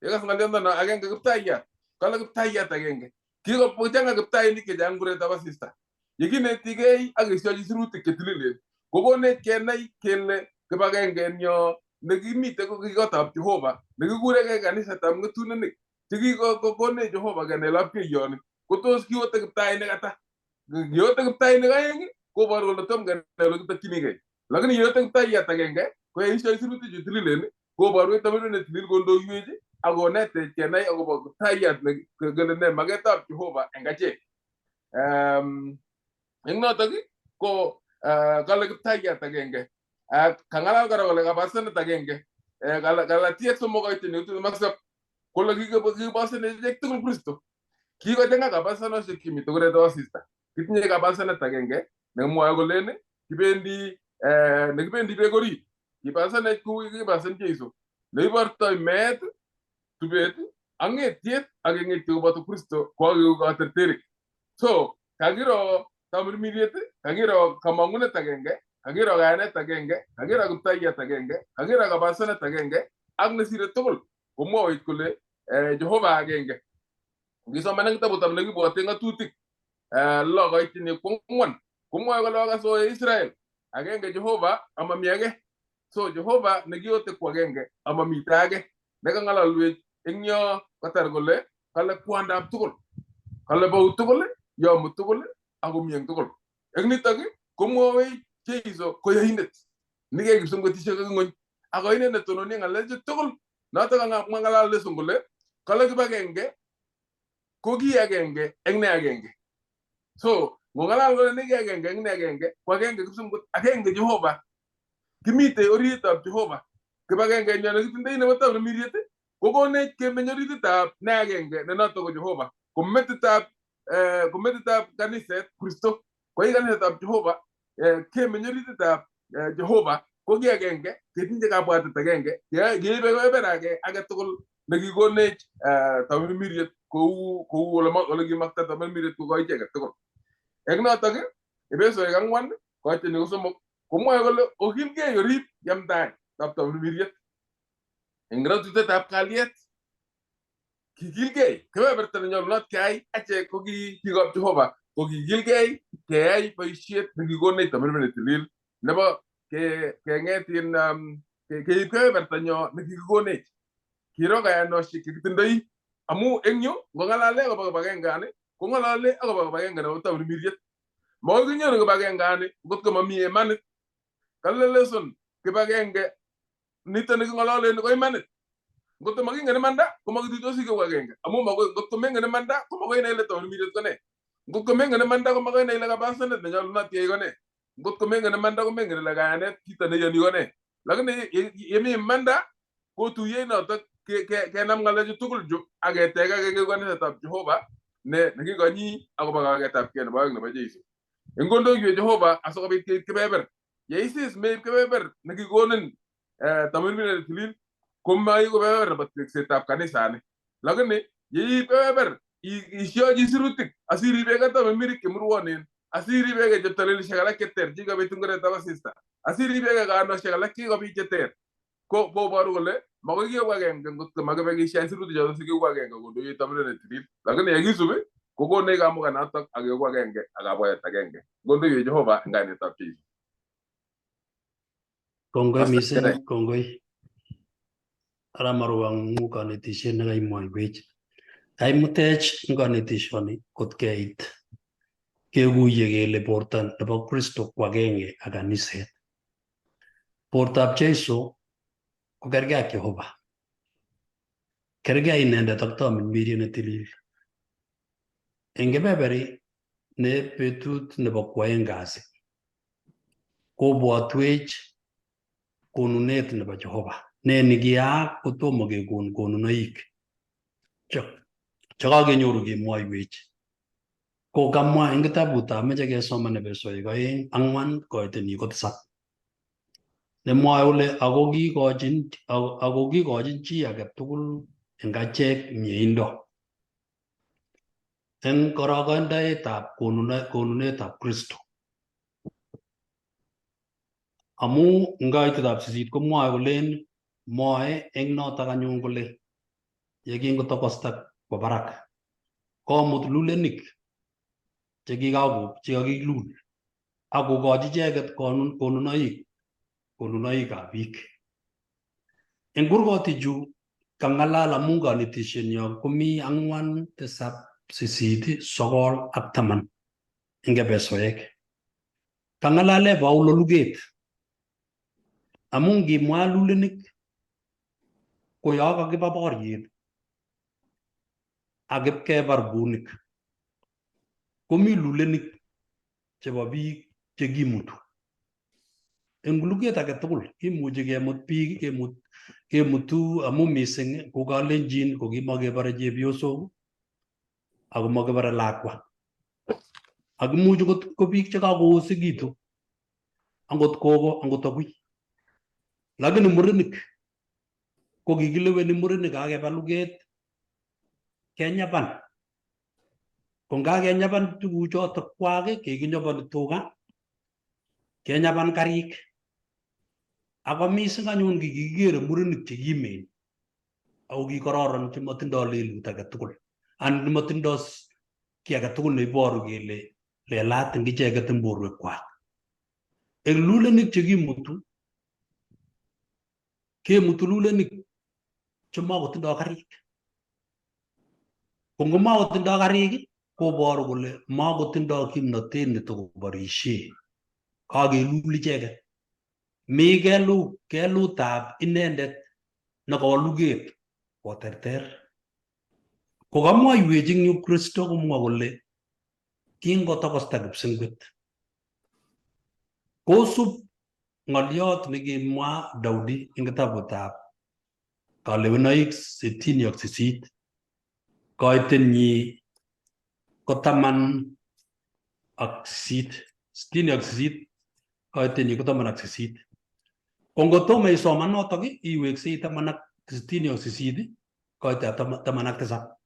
Yekas ng'oliondono agenge Kiptayat, kale Kiptayat agenge. Kikochang'a kiptainik chechang kuretab asista. Yekinetigei ak kesiochi sirutik chetililen, kokonech kenai kele kibagengenyo nekimite ko kikotab Jehova nekikuregei kanisetab ng'etunenik chekikokonech Jehova kenai lapkeiyoni kotos kiote kiptainik ata? Kiote kiptainik aeng koboru kole tom kenai ole kitokchinigei. Lakini yeote kiptaiyat agenge ko yeisio sirutik chu tililen koborwech Tamirmiriet ne tilil kondoiwech ak konetech kenai akobo kiptaiyat kele ne maketab Jehova eng achek. Eng notok ko kale kiptaiyat agenge. Kang'alal kora kole kabasanet agenge. Galatiek 3 koityin 27 kole kikibasan echek tugul Kristo. Kikochang'a kabasanosiek chemite kuretab asista. Kitinye kabasanet agenge nemwoe kolen kibendi nekibendi beek orit. Kibasanech kou kikibasan Jesu. Neibortoi meet, tubet ak ng'etiet ak keng'etye koboto Kristo ko akeku katerterik. So kakiro Tamirmiriet, kakiro kamang'unet agenge, kakiro kayanet agenge, kakiro kiptayat agenge, kakiro kabasanet agenge ak nesire tugul komwowech kole Jehova agenge. Ngisoman eng kitabutab nekibwote ng'atutik 6 koityin 4 komwoe kole okas oe Israel agenge Jehova amami age. So Jehova nekiote ko agenge amamite age. Nekang'alalwech eng yo kotar kole kale kwandab tugul, kale bou tugul, yomu tugul akomi eng tugul. Eng nitok komwowech Jesu ko yoindet nekiyai kipsengwetisiek ak ng'ony ako ine netononi ng'alechu tugul. Notok ng'alal lesson kole kale kibagenge ko ki agenge eng ne agenge. So ngong'alal kole ne ki agenge eng ne agenge ko agenge kipsengwet agenge Jehova. Kimitei oritab Jehova. Kibagenge nyo nekitindoi nebo Tamirmiriet kokonech kemeny orititab ne agenge ne notok ko Jehova. Ko metitab kaniset Kristo. Ko i kanisetab Jehova kemeny orititab Jehova ko ki agenge ketinye kabwatet agenge keibe kebeber age tugul nekikonech Tamirmiriet kou ole kimakta Tamirmiriet kokoi chi age tugul. Eng notok Efesoek 4 koityin ko 3 komwoe kole okilgei orib yamdaetab Tamirmiriet eng ratutetab kalyet. Kikilgei kebeberta nenyolunot keyai achek ko ki biikab Jehova ko kikilgei keyai boisiet nekikonech Tamirmiriet tilil nebo keng'etin keib kebebertanyo nekikikonech. Kiro kayanosiek chekitindoi amu eng yu ngong'alale akobo kibagengani kong'alale akobo kibagenge nebo Tamirmiriet. Makoi kinyoru kibagengani ngot ko mami imanit. Kale lesson kibagenge nito neking'ololen ko imanit. Ngot ko makingen imanda komakituitosi kou agenge amu makoi ngot ko mengen imanda komakoi inai ile tamirmiriet ko nee. Ngot ko mengen imanda komakoi inai ile kapastanet nenyolunot iyai ko nee. Ngot ko mengen imanda komengen ile kayanet kito neiyoni ko nee. Lakini yemi imanda ko tuyet notok kenam ng'alechu tugul chu ak ketech agenge kanisetab Jehova ne nekikonyi akobo kaketabkei nebo oeng nebo Jeiso. Eng kondoiwech Jehova asikobit keib kebeber. Yeisis meib kebeber nekikonin tamirmiriet netilil komaiku kebeber nebo teksetab kanisani. Lakini yeib kebeber isyochi sirutik asiribekei tamirmirik chemurwonen, asiribekei cheptalelisiek alak cheter chekikobit eng oretab asista, asiribekei kaanosiek alak chekikobit cheter, ko koboru kole makoi kieku agenge ngot ko makibe kisiach sirutik choto sikeku agenge kondoiwech tamirmiriet netilil. Lakini yekisub kokonech kamukanotok ak keku agenge ak kabwatet agenge. Kondoiwech Jehova eng kainetab Jeiso. Kongoi Pastor mising, Kerai. Kongoi. Ara maruang'u konetisiet nekaimwoiwech. Kaimutech eng konetisioni kot keit kekuye kele borto nebo Kristo ko agenge ak kaniset. Bortoab Jeiso ko kergei ak Jehova. Kergei inendet ak tamirmiriet netilil. Eng kebeberi ne betut nebo kwoeng kasi kobwotwech konunet nebo Jehova. Ne nikiyaak kotomo kekon konunoik chekakenyoru kemwoiwech. Ko kamwa eng kitabutab meche kesoman Efesoik 2 4 koitenyi ko 7. Nemwoe kole ako kikochin chi age tugul eng achek mieindo eng korokendoetab konunetab Kristo. Amu eng kaitetab 8 komwoe kolen mwoe eng notok anyun kole yekingotokosta kwo barak komut lulenik chekakilul ak kokochi icheket konunoikab biik. Eng kurgotichu kang'alal amu konetishenyo komi 4, 7, 8, 9 ak 10 eng Efesoek. Kang'alale Paulo luget amu ngimwa lulenik ko yo kakiba boriet ak ipkebar bunik komi lulenik chebo biik chekimutu. Eng luget age tugul kimuchi kemut biik kemutu amu mising ko kalenjin ko kimakebore chepyosok ako makibore lakwa. Ak imuchi ko biik chekakoosekitu angot kogo angot agui. Lakini murenik ko kikileweni murenik kakeba luget kenyapan. Ko ngakenyapan tuguchotok kwak kikinyoponi tuga, kenyapan karik. Ako mising anyun kikikere murenik chekimen ako kikororon chemotindoi lelut age tugul anan nemotindoi kiy age tugul neiboru kele lelat eng icheket eng borwekwak. Eng lulenik chekimutu, kemutu lulenik chemakotindoi karik. Ko ngomakotindoi karik koboru kole makotindoi kimnotet netokoborishe. Kakelul icheket. Mi kelutab inendet nekowo luget koterter. Ko kamwoiwech eng yu Kristo komwa kole kingotokosta kipsengwet kosub ng'oliot nekimwa Daudi eng kitabutab Kalewenoik 68 koitenyi ko 18, 68 koitenyi ko 18. Ko ngotomo isoman notok iweksei 68 koitab 17.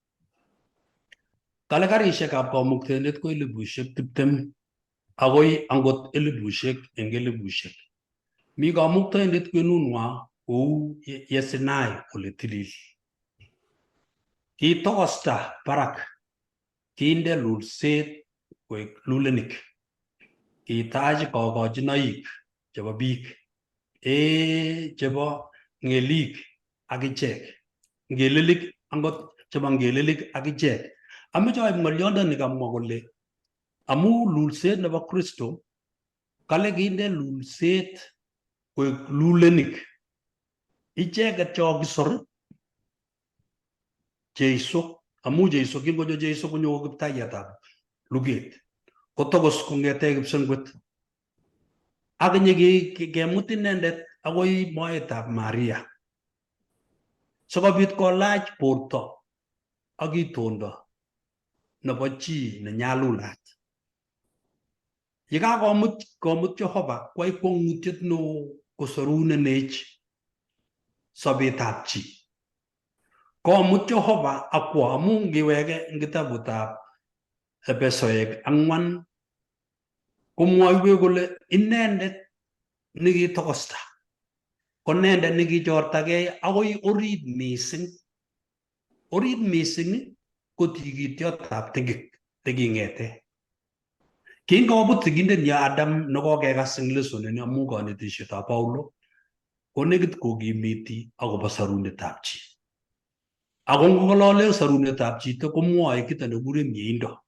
Kale karishekab kamuktaindet ko 20,000 akoi angot elipushek eng elipushek. Mi kamuktaindet kwenunwa kou ye Sinai ole tilil. Kitokosta barak, kinde lulset koek lulenik. Kitach kokochinoik chebo biik, chebo ngelik ak ichek. Ngelelik angot chebo ngelelik ak ichek. Ameche aib ng'olyondoni kamwa kole Amu lulset nebo Kristo kale kinde lulset koek lulenik icheket che kokisor Jeiso amu Jeiso kingonyo Jeiso konyo ko kiptaiyatab luget kotokos kong'ete kipsengwet ak nyekemut inendet akoi moetab Maria sikobit kolach borto ak itondo nebo chi nenyalulat. Yekakomut komut Jehova kwai kwong'utiet neo kosorunenech sobetab chi. Komut Jehova akwo amu ngiweke eng kitabutab Epesoek 4 komwoiwech kole inendet nekitokosta ko inendet nekichortagei akoi orit mising. Orit mising ko tikityotab tingik neking'ete. Kingobut sigindenyo Adam nekokekas eng lesson ini amu kanetisietab Paulo konekit kokimiti akobo sorunetab chi. Ako ngong'olole sorunetab chito komwoe kito nekikure mieindo.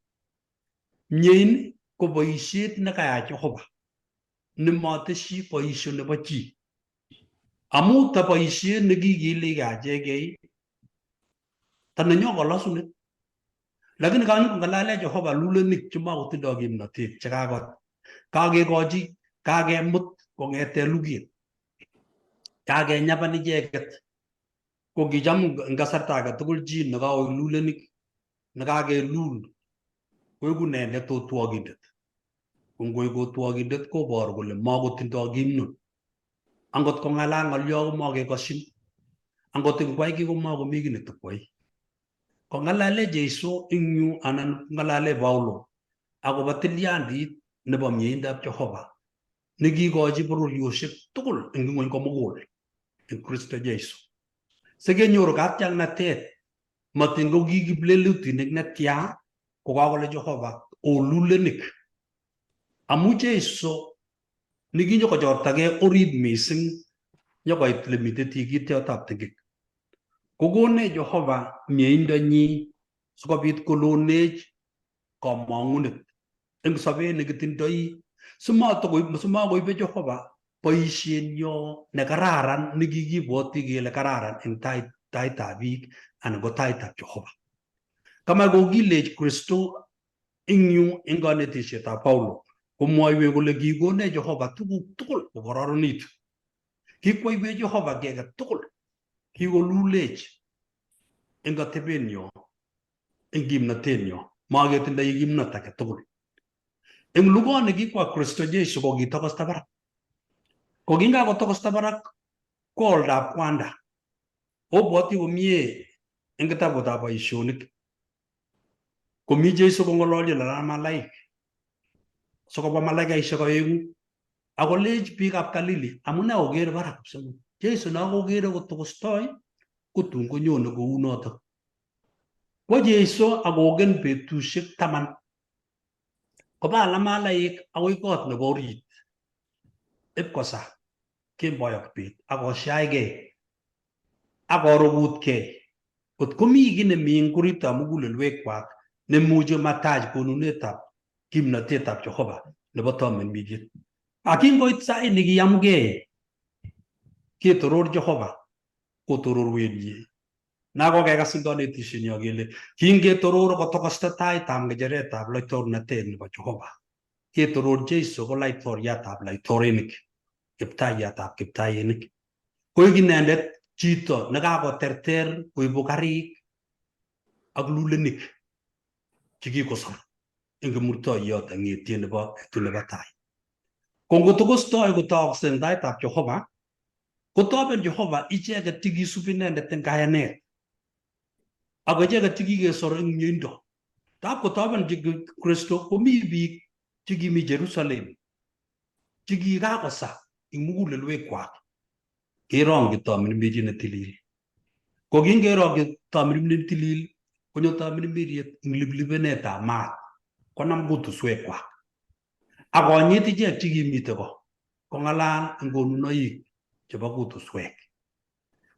Miein ko boisiet nekayai Jehova nemoteshi boisio nebo chi. Amu ta boisiet nekikiligei achekei ta nenyo kolosunet. Lakini kang'alale Jehova lulenik chemakotindoi kimnotet chekako kakekochi kakemut kong'ete luget kakenyapan icheket ko kicham eng kasarta age tugul chi nekakoek lulenik nekakelul koeku inendet otwokindet. Ko ngoek otwokindet koboru kole makotindoi kimnon. Angot kong'alal ng'olyo komakekoshin. Angot ngwai kiy komakomi kiy netokwai. Kong'alale Jeiso eng yu anan kong'alale Paulo akobo tilyandit nebo mieindab Jehova nekikochi bororiosiek tugul eng ng'wony komugul eng Kristo Jesu. Sikenyoru katiaknatet matin ko ki kiplelutinik netya kokakole Jehova olulenik. Amu Jeiso nekinyokochortagei orit mising nyokoit lemite tikityotab tingik. Kokonech Jehova mieindonyi sikobit kolonech komong'unet eng sobet nekitindoi simakoibe Jehova boisienyo nekararan nekikibwoti kele kararan eng taitab biik anan ko taitab Jehova. Kamach kokilech Kristo eng yu eng kanetisietab Paulo komwoiwech kole kikonech Jehova tuguk tugul kokororonitu. Kikwoiwech Jehova kiy age tugul, kikolulech eng atebenyo, eng kimnotenyo, maketindoi kimnot age tugul. Eng lugoni kikwa Kristo Jesu ko kitokosta barak. Ko kingakotokosta barak ko oldab kwanda. Obwoti komie eng kitabutab boisionik komi Jesu kong'ololchin malaik sikobwa malaikaisiek oeng'u akolech biikab Galili amune okere barak kipsengwet. Jesu nokokere kotokostoi kotun konyone kounotok. Kwo Jesu akoken betusiek 10 kobala malaik akoi kot nebo orit ipkosa kemboi ak bet akoshaigei akorugutkei kot komi kiy nemi eng oritab mugulelwekwak nemuchi matach konunetab kimnatetab Jehova nebo tamirmiriet. Ak kingoit sait nekiyamgei ketoror Jehova kotororwech Nakokekas eng kanetishenyo kele kingetoror kotokosta taitab ng'echeretab laitornatet nebo Jehova. Ketoror Jeiso ko laitoriatab laitorinik, kiptaiyatab kiptainik. Koik inendet chito nekakoterter koibu karik ak lulenik chekikosor eng kimurtoiyot ak ng'etiet nebo betut nebo tai. Ko ngotokostoi kotookse eng taitab Jehova, kotoben Jehova icheket chekisub inendet eng kayanet ak icheket chekikesor eng mieindo. Tab kotoben Kristo komi biik chekimi Jerusalem chekikakosa eng mugulelwekwak kerongyi tamirmiriet netilil. Ko kingerongyi tamirmiriet netilil konyo tamirmiriet eng liblibenetab maat konam kutuswekwak ak konyit ichek chekimite ko kong'alal eng konunoik chebo kutuswek.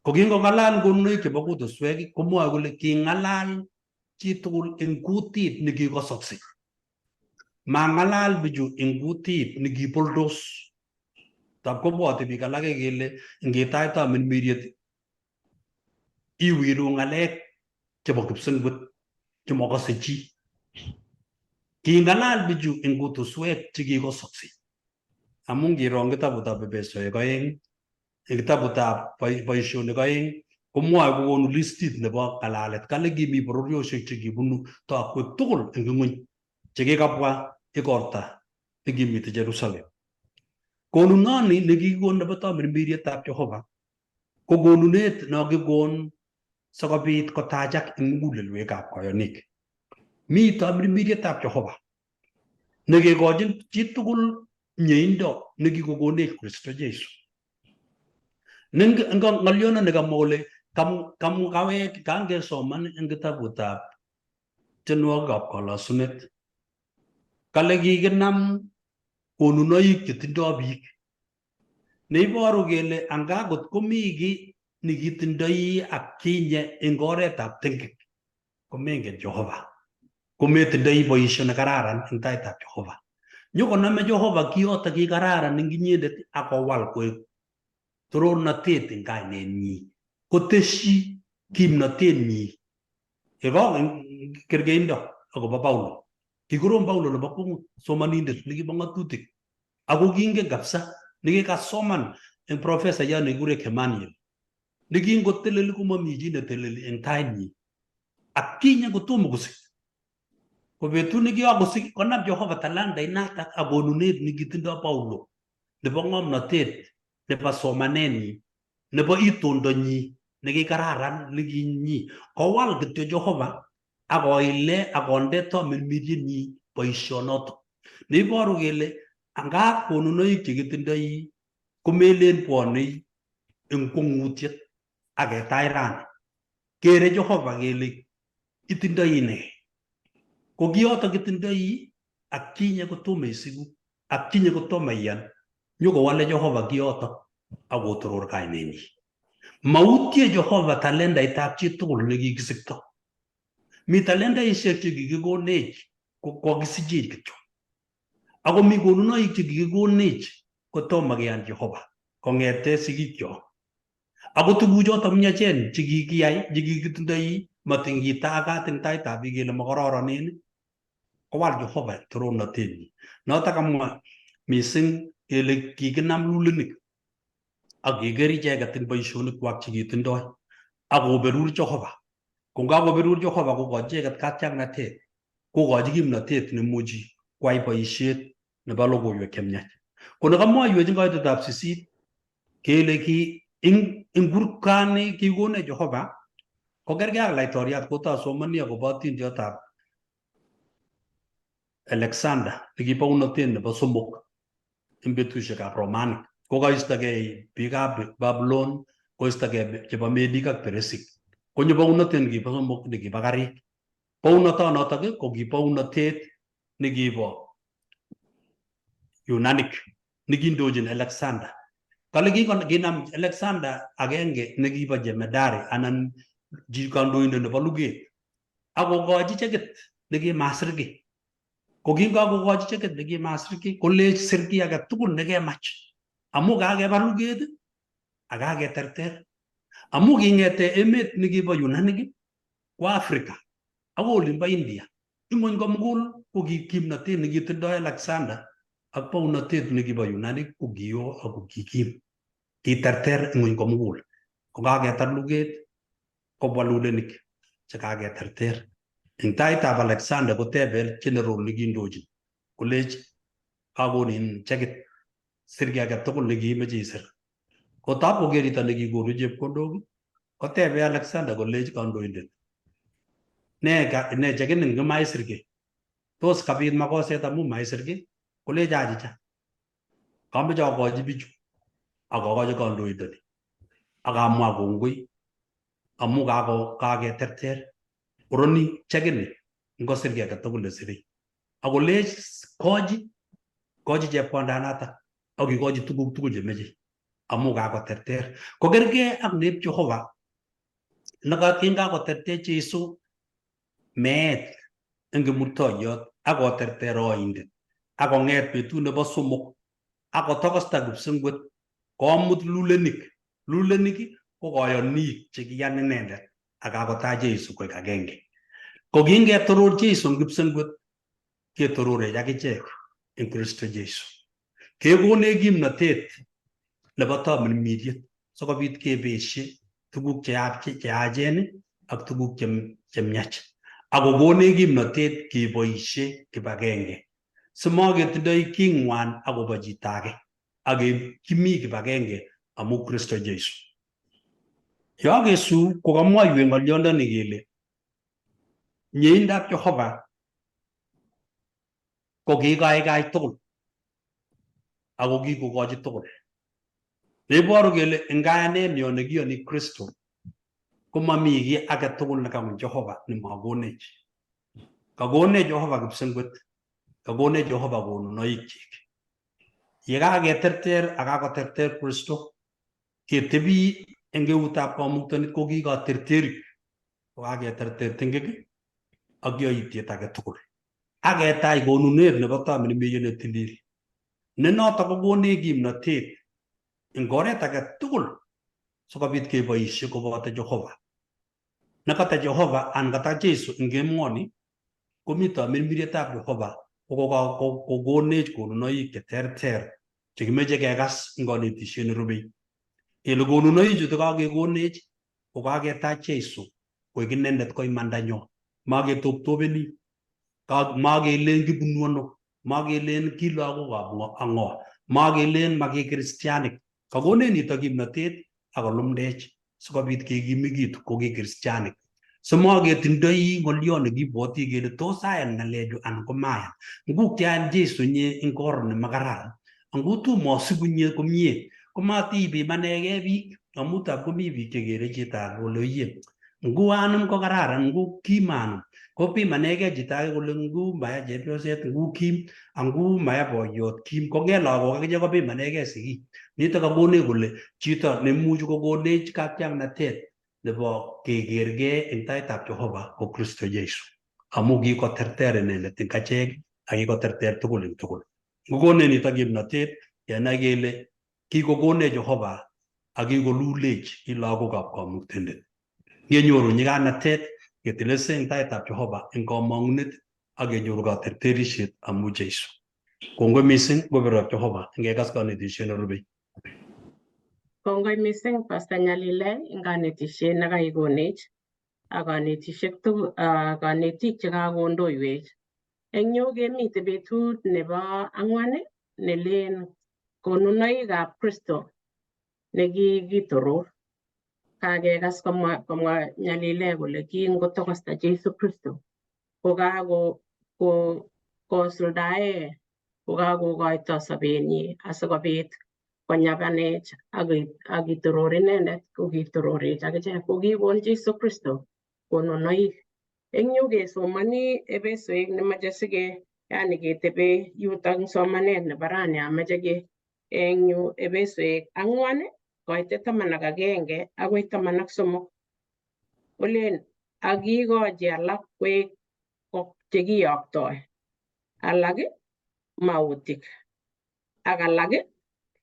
Ko kingong'alal eng konunoik chebo kutuswek komwoe kole king'alal chitugul eng kutit nekikosokse. Mang'alal bichu eng kutit nekiboldos. Tab kobwoti biik alake kele ngetach tamirmiriet iwiru ng'alek chebo kipsengwet chemokose chi. King'alal bichu eng kutuswek chekikosokse. Amu ngiro eng kitabutab Epesoek 2, eng kitabutab Boisionik 2, komwoe kokonu listit nebo ng'alalet. Kale kimi bororiosiek chekibunu tokwek tugul eng ing'weny chekikabwa igorta nekimite Jerusalem. Konunoni nekikikon nebo tamirmirietab Jehova ko konunet nokikon sikobit kotachak eng mugulelwekab koyonik. Mi tamirmirietab Jehova nekekochin chitugul mieindo nekikokonech Kristo Jesu. Ng'olyono kamwa kole kawek kangesoman eng kitabutab tienwogikab kolosunet. Kale kikinam konunoik chetindoi biik neiboru kele anga kot komi kiy nekitindoi ak kinye eng oretab tengek komengen Jehova kometindoi boisio nekararan eng taitab Jehova. Nyokonome Jehova kiyoto kikararan eng inyendet akowal koek torornatet eng kainenyi kotesyi kimnatenyi. Iroo eng kerkeindo akobo Paulo. Kikorom Paulo nebo kwongut, somanindet nekibo ng'atutik ako kingen kabisa nekikasoman eng profesayat nekikure Gamaliel nekingoteleli komomi chi neteleli eng tainyi atkinye kotomo kosich. Ko betut nekikakosich konam Jehova talantait natak ak konunet nekitindoi Paulo nebo ng'omnotet nebo somanenyi nebo itondonyi nekikararan nekinyi kowal kityo Jehova akoile akonde tamirmiryenyi boisionoto neiboru kele angap konunoik chekitindoi komelen bwonei eng kwong'utiet aketach rani. Kere Jehova kele itindoi nee. Ko kiyoto kitindoi atkinye kotomo isiku, atkinye kotomo iyan, nyokowale Jehova kiyoto akotoror kainenyi. Mautye Jehova talendaitab chitugul nekikisikto. Mi talendaisiek chekikikonech kokisichech kityo. Ako mi konunoik chekikikonech kotomo keyan Jehova kong'ete sigikyok. Ako tuguchoto miachen chekikiyai chekikitindoi matingitagat eng taitab biik kele makororonen kowal Jehova torornatenyi. Notok kamwa mising kele kikinam lulinik ak keker icheket eng boisionikwak chekitindoi ak koberur Jehova. Ko ngakoberur Jehova kokochi icheket katiaknatet, kokochi kimnatet nemuchi kwai boisiet nebo logoiwek chemiach. Ko nekamwoiwech eng kaitetab 8 kele ki eng kurkani kikonech Jehova ko kerkei ak laitoriat kotasomani akobo atindiotab Alexander nekibounotet nebo somok eng betusiekab Romanik. Kokaistogei biikab Babylon, koistogei chebo Medik ak Peresik. Konyo bounotet nekibo somok nekibo karik. Bounotonotok ko ki bounotet nekibo Yunanik nekindochin Alexander. Kale kinam Alexander agenge nekibo jemedari anan kandoindet nebo luget akokochi chekit nekimasir kiy. Ko kingakokochi chekit nekimasir kiy kolech sir kiy age tugul nekemach amu kakebar luget ak kaketerter. Amu king'ete emet nekibo Yunanik ko Africa akoi olinbo India ing'wony komugul ko ki kimnatet nekitindoi Alexander ak bounotet nekibo Yunanik ko kio ako kikim. Kiterter ing'wony komugul. Ko kaketar luget kobwa lulenik chekaketerter. Eng taitab Alexander kotebe general nekindochin kolech kakonin chekit sir kiy age tugul nekiimeche isir. Kotab koker chito nekikonu chepkondok kotebe Alexander kolech kandoindet ne chekit ngimaisir kiy tos kabit makoset amu maisir kiy kolech achicha kameche akochi bichu ak akochi kandoindoni ak amwa kongoi amu kaketerter oroni chekini ngosir kiy age tugul nesirei akolech koji koji chepkondanatak ak ikochi tuguk tugul chemeche amu kakoterter. Kokergei ak nep Jehova kingakoterter Jesu meet eng kimurtoiyot ak koterter oindet. Ak kong'et betut nebo somok ak kotokosta kipsengwet komut lulenik. Lulenik ko koyonik chekiyan inendet ak kakotach Jesu koik agenge. Ko kingetoror Jesu eng kipsengwet ketororech akichek eng Kristo Jesu. Kekonech kimnatet nebo tamirmiriet sikobit kebeshe tuguk cheyachen ak tuguk chemiach. Ak kokonech kimnatet keboishe kibagenge. Simaketindoi king'wan akobo chito age ak kimi kibagenge amu Kristo Jesu. Yokesu kokamwoiwech ng'olyondoni kele mieindab Jehova ko kikaikai tugul ako kikokochi tugul. Neiboru kele eng kayanenyo nekiyoni Kristo komami kiy age tugul nekang'uny Jehova nemakonech. Kakonech Jehova kipsengwet, kakonech Jehova konunoikchik. Ye kaketerter ak kakoterter Kristo, ketebi eng eutab kamuktaindet ko ki katerterik, ko kaketerter tingik ak yoityet age tugul. Ak ketach konunet nebo tamirmiriet ne tilil. Ne notok kokonech kimnatet eng oret age tugul sikobit keboishe koboto Jehova. Nekata Jehova anan kata Jesu eng emoni komi tamirmirietab Jehova kokonech konunoik cheterter chekimeche kekas eng konetisiet nerubei. Kele konunoik chuto kakekonech ko kaketach Jesu koik inendet ko imandanyo. Maketoptopeni, makelen kibunu ano, makelen ki lagokab ng'o, makelen maki kristianik. Kakonech nito kimnatet ak kolumdech sikobit kekimikitu ko ki kristianik. Simaketindoi ng'olyo nekibwoti kele tos ayan ng'alechu anan komayan. Ngu kiayan Jesu nye eng or nemakararan, angu tumosibu nye komie, komatipimanegei biik amu tab komi biik chekere chito age kole oye ngu anum ko kararan ngu kim anum kopimanegei chito age kole ngu maya chepyoset ngu kim angu maya boyot kim kong'et lagok akichek kopimanegei sigik nitok kakonech kole chito nemuchi kokonech katiaknatet nebo kekergei eng taitab Jehova ko Kristo Jesu amu kikoterter inendet eng achek ak kikoterter tugul eng tugul. Kokonech nitok kimnatet kenai kele kikokonech Jehova ak kikolulech ki lagokab kamuktaindet. Ngenyoru nyiganatet ketelelse eng taitab Jehova eng kamang'unet ak kenyoru katerterisiet amu Jesu. Kongoi mising koberurab Jehova ngekas kanetisiet nerubei. Kongoi mising Pastor Nyalile eng kanetisiet nekaikonech ak kanetisiek tugul kanetik chekakondoiwech. Eng yu kemite betut nebo ang'wan nelen konunoikab Kristo nekikitoror. Kakekas komwa Nyalile kole kingotokosta Jesu Kristo ko kakosuldae kokakokoito sobenyi asikobit konyapanech ak kitoror inendet ko kitororech akichek ko kikon Jesu Kristo konunoik. Eng yu kesomoni Efesoik nemache sike yani ketebe yutok eng somanet nebo rani ameche ke eng yu Efesoik 4 koite 11 akoi 13 kolen ak kikochi alak koek chekiyoktoi alak mautik ak alak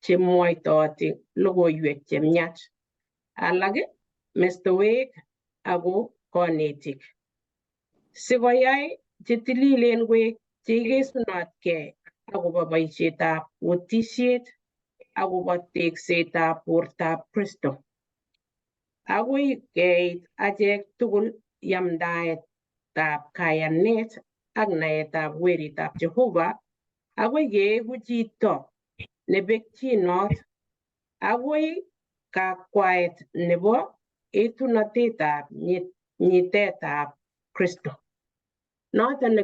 chemwoitooti logoiwek chemiach alak mestowek ako konetik sikoyai chetililen koek cheikesunotkei akobo boisietab utisiet akobo teksetab bortab Kristo akoi keit achek tugul yamdaetab kayanet ak naetab weritab Jehova akoi keeku chito nebekchinot akoi kakwaet nebo etunotetab nyitetab Kristo. Noton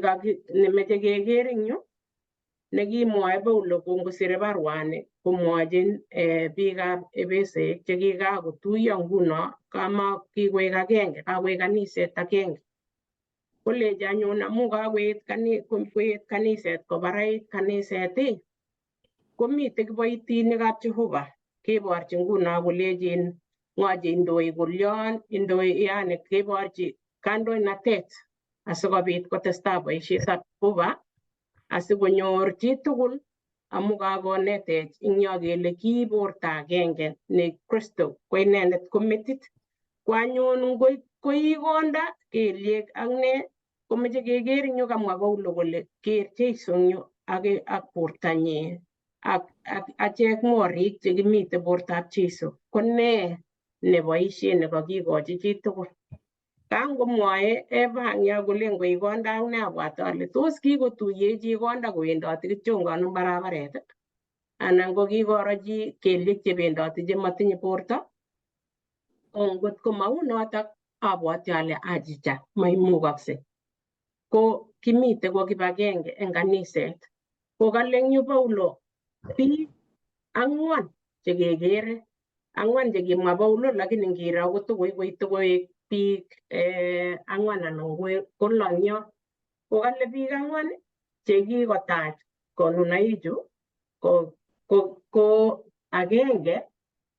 nemeche keker eng yu nekimwoe Paulo kongosire baruani komwochin biikab Efesoik chekikakotuiyo nguno kama kikoek agenge kakoek kaniset agenge. Kolechi anyun amu kakoet kaniset kobarait kaniset komite kiboitinikab Jehova keborchi nguno kolechin ng'o cheindoi kolion indoi yani keborchi kandoinatet asikobit kotestai boisietab Jehova Asikonyor chitugul amu kakonetech ing yo kele ki borto agenge ne Kristo ko inendet ko metit. Ko anyun koi konda kelyek ak ne komeche keker eng yu kamwa Paulo kole ker Jesu eng yu ak bortanyin ak achek morik chekimite bortab Jesu ko ne neboishet nekakikochi chitugul. Kangomwoe Eva eng yo kole ngoi konda ak ne abwat ale tos kikotuyech chi konda kowendoti kityongon eng barabaret anan ko kikoro chi kelyek chebendoti chemotinye borto. Ko ngot ko mau notok abwati ale achicha maimukakse. Ko kimite ko kibagenge eng kaniset. Ko kale eng yu Paulo biik ang'wan chekekere ang'wan chekimwa Paulo lakini ngiro kotokoi koite koek biik ang'wan anan ko lo eng yo. Ko kale biik ang'wan chekikotach konunaichu ko agenge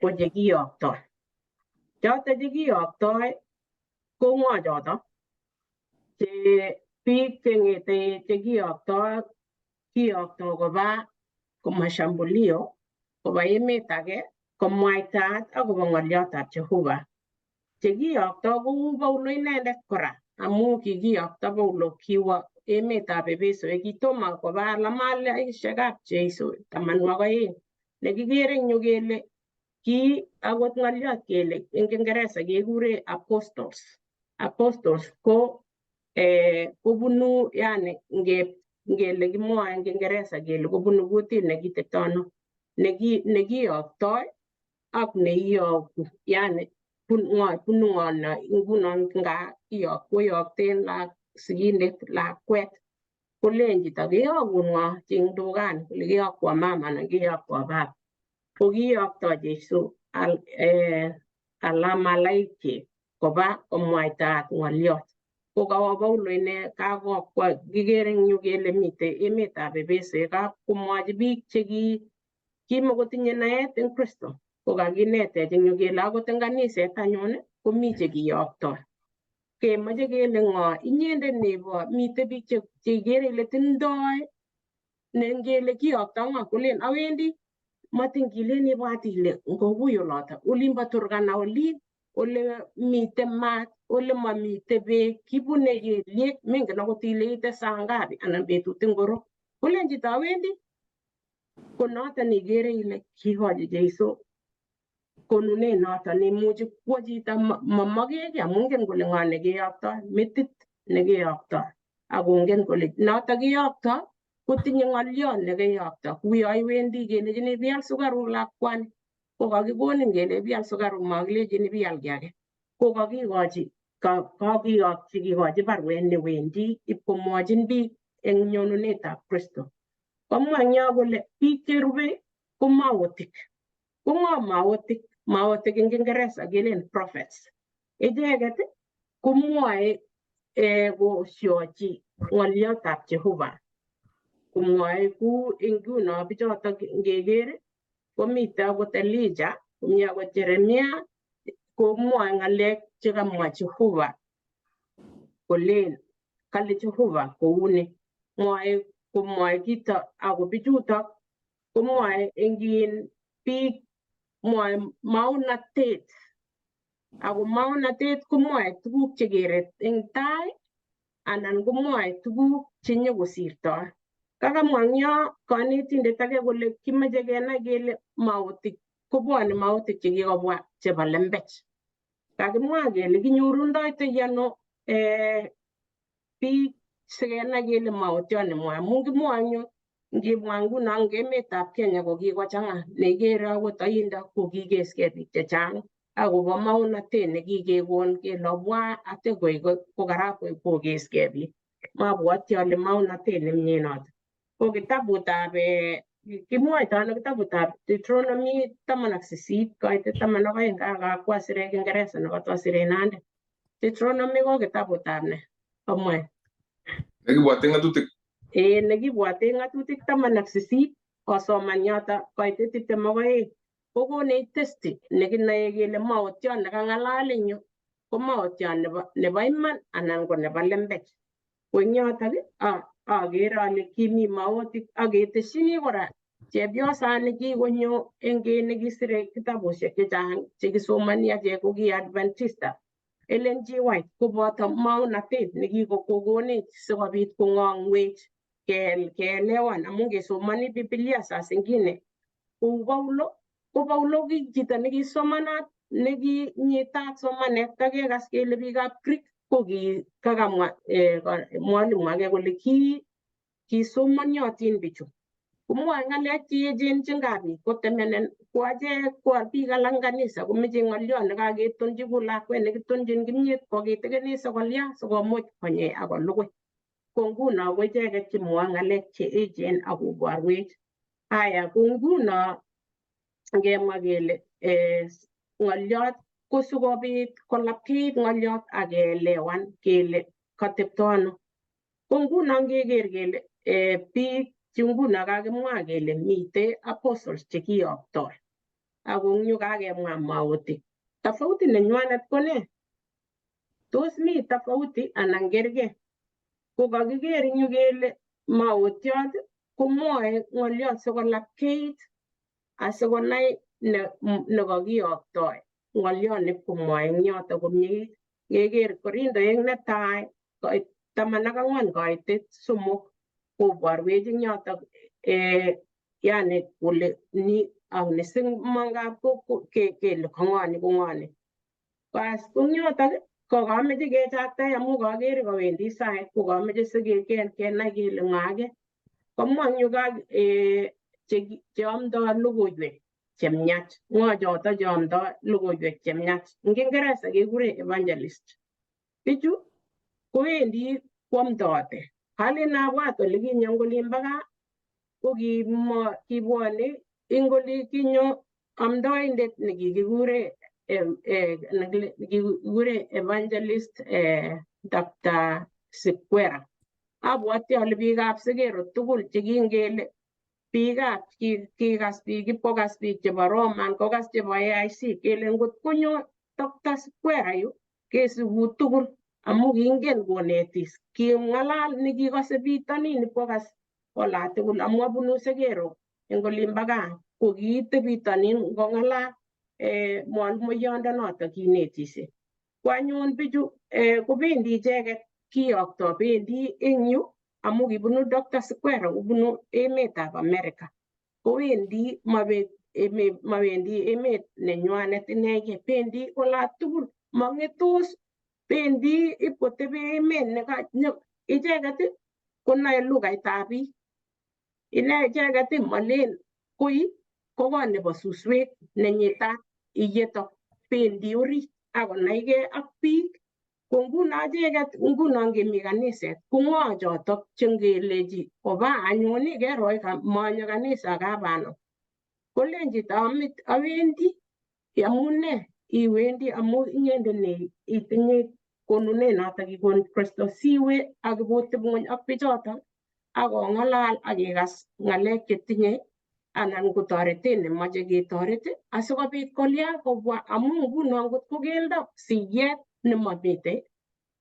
ko chekiyoktoi. Choto chekiyoktoi ko ng'o choto? Che biik cheng'ete chekiyoktoi kiyoktoi koba komashambulio koba emet age komwaitaat akobo ng'olyotab Jehova. Chekiyoktoi kou Paulo inendet kora amu kikiyokto Paulo kiwo emetab Epeso kitomo koba alamalaishekab Jesu 12 nekikere eng yu kele ki akot ng'olyot kele eng Kiingereza kekure apostles. Apostles ko kobunu yani ngele kimwoe eng Kiingereza kele kobunu kutit nekitepto ano nekiyoktoi ak neiyoku yani bunu ng'o nguno nga koyokten sigindet lakwet kolen chito keyokun ng'o eng dukani kole keyokwo mama anan keyokwo baba. Ko kiyokto Jesu alamalaikchik koba komwaitaat ng'olyot. Ko kawo Paulo ine kakokwa kikere eng yu kele mitei emetab Epeso kakomwochi biik chekimokotinye naet eng Kristo. Ko kakinetech eng yu kele akot eng kaniset anyun komi chekiyoktoi. Kemoche kele ng'o inyendet nebo mitei biik chekikere ile tindoi ne ngele kiyoktoi ng'o kolen awendi matin kilen ibwat ile ngokui oloto olimbo Turkana olin ole miten maat ole mamite beek kibune kelyek mengen akot ile ite saa ngapi anan betut ingoro kolen chito awendi ko noton ikere ile kikochi Jesu konunet noton neimuchi kwo chito mamokeki amu ingen kole ng'o nekiyoktoi metit nekiyoktoi akongen kole notok kiyoktoi kotinye ng'olyot nekiyokto kou yo iwendi kelechini pial sukaruk lakwani ko kakikonin kele pial sukaruk makilechin pial kiy age ko kakikochi kakiyokchi kikochi baruet newendi ipkomwochin biik eng nyonunetab Kristo. Komwa eng yo kole biik cherube ko maotik. Ko ng'o maotik? Maotik eng Kiingereza kelen prophets. Icheket komwoe kosyochi ng'olyotab Jehova. Komwoe ku eng nguno bichotok ngeker komite akot Elijah, komi akot Jeremia, komwoe ng'alek chekamwa Jehova kolen kale Jehova kouni. Mwoe komwoe kito ako bichutok komwoe eng biik mwoe maonatet ako maonatet komwoe tuguk chekere eng tai anan komwoe tuguk chenyokosirtoi. Kakamwa eng yo konetindet age kole kimoche kenai kele maotik kobwone maotik chekikobwa chebo lembech. Kakimwa kele kinyorundoitoi ano biik sikenai kele maotiot nemwoe amu kimwoe eng yu ngimwa nguno eng emetab Kenya ko kikochang'a nekikere akot oindo ko kikeskei biik chechang akobo maonatet nekikekon kele obwa ate kokarap kokeskei biik. Mabwoti ale maonatet nemie noto. Ko kitabutab kimwoito ano kitabutab Deuteronomy 18 koite 12 kakakwa sire Kiingereza nekotosire Nandi. Deuteronomy ko kitabutab ne? Omwae. Nekibwote ng'atutik. Nekibwote ng'atutik 18 kosoman yoto koite 22 kokonech testi nekinoe kele maotiot nekang'alal eng yu ko maotiot nebo iman anan ko nebo lembech. Ko eng yotok Akere ale kimi maotik ak keteshini kora chepyosani kikonyo eng nekisire kitabushek chechang chekisomoni achek ko ki Adventista Ellen G. White koboto maonatet nekikokonech sikobit kong'ong'wech keelewan amun kesomoni Biblia saa zingine kou Paulo ko Paulo ki chito nekisomanat nekinyitat somanet kakekas kele biikab Greek ko ki kakamwa mwalimu age kole ki kisomoniotin bichu komwoe ng'alek cheechen chengabit kotemenen ko achek ko biik alak kanisa komeche ng'olyo nekaketonchi ku lakwet nekitonchin kimyet kokitikini sikolya sikomuch konyei akolugui ko nguno ko icheket chemwoe ng'alek che echen akoborwech aya ko nguno ngemwa kele ng'olyot ko sikobit kolapkeit ng'olyot ak keelewan kele katepto ano ko nguno ngeker kele biik che nguno kakimwa kele mitei apostles chekiyoktoi ako eng yu kakemwa maotik tofauti nenywanet ko nee tos mi tofauti anan kerkei ko kakiker eng yu kele maotiot komwoe ng'olyot sikolapkeit asikonai nekakiyoktoi ng'olyot nipkomwoe eng yoto komyeit ngeker Korindoek netai 14 koitet 3 koborwech eng yotok yani kole ni ak ni simangap kele kang'o ko ng'o ni bas ko eng yotok ko kameche kechaktae amu kakere kawendi sait ko kameche sikenai kele ng'o age komwa eng yu cheomdoi logoiwek chemiach ng'o choto cheomdoi logoiwek chemiach eng Kiingereza kekure evangelist bichu kowendi kwomdote alen abwat olikinye eng olimbo gaa ko kibwone eng oli kinyo amdoindet nekikikure evangelist Dr. Sikwera abwati ale biikab Segero tugul chekingele biikab kikas biik ipkokas biik chebo Roman kokas chebo AIC kele ngot konyo Dr. Sikwera yu kesibu tugul amu kingen konetis king'alal nekikose bitonin ipkokas olatugul amu abunu Segero eng olimbo gaa ko kiite bitonin ngong'alal mwalimuyondo kinetisie ko anyun bichu kobendi icheket kiyokto bendi eng yu amu kibunu Dr. Sikwera kobunu emetab America kowendi mawendi emet nenywanet inegei bendi olatugul mang'etos bendi ipkotebe emet icheket konoe lugaitab biik ine icheket malen koi ko kot nebo suswek nenyitat iyeto bendi orit akonaigei ak biik ko nguno icheket nguno ngemi kaniset ko ng'o chotok chengelechi oba anyun kero manyo kanisa kabano kolen chito awendi amun ne iwendi amu inyendet ne itinye konunet notok kikon Kristo siwe ak iboteb ng'weny ak bichotok ak ong'alal ak ikas ng'alek chetinye anan ko toretet nemache ketoret asikobit kolya kobwa amu nguno ngot ko keldo siyet nemamitei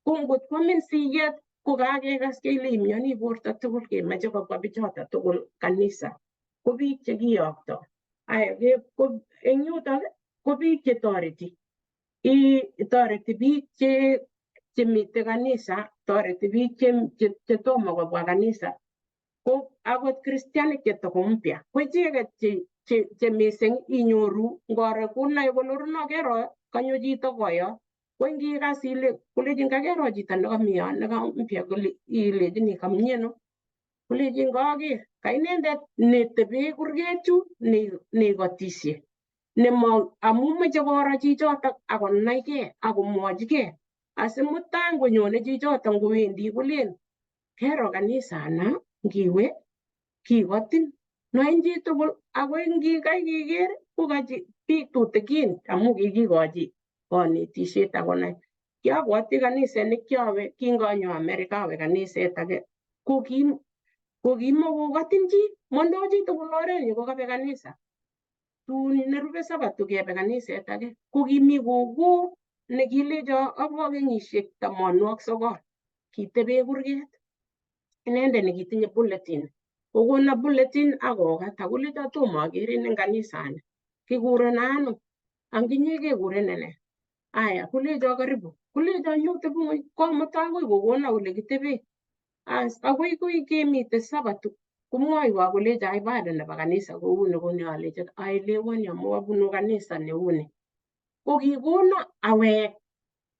ko ngot kwamin siyet ko kakekas kele imioni borto tugul kemoche kobwa bichoto tugul kanisa ko biik chekiyokto aya eng yutok ko biik chetoreti toreti biik chemite kanisa toreti biik chetomo kobwa kanisa ko akot kristianik chetoko mpya ko icheket che mising inyoru ngoro konoe kole runo kero kanyo chito koyo ko ngikas ile kolechin kakero chito nekami yo neka mpya kole ilechini kamyeno kolechin kaker kainendet netebe kurget yu neikotisie nemo amu moche koro chichotok akonaigei akomwochigei asimutai ngonyone chichotok ngowendi kolen kero kanisana ngiwe kikotin noen chitugul akoi ngikai kiker kokachi biik tutikin amu kikikochi konetisiet akonai kiabwoti kaniset nekiowe kingonyo Amerika awe kaniset age ko kokimokokotin chi mondoo chitugul oret kokabe kanisa tun nerube sabato kebe kaniset age ko kimi gogo nekilecho abwo kenyisiek 90 kitebe kurget Inendet nekitinye bulletin. Kokona bulletin akokata kolecho tomo akerin eng kanisani. Kikurena ano? Anginye kekurenen nee? Aya kolecho karibu. Kolecho nyo tebu ng'weny. Komuta akoi kokona ole kitebe. As akoi koi kemite Sabato komwoiwo kolecho ibada nebo kanisa kouni kouni alecho aelewani amu abunu kanisa neuni. Ko kikono awek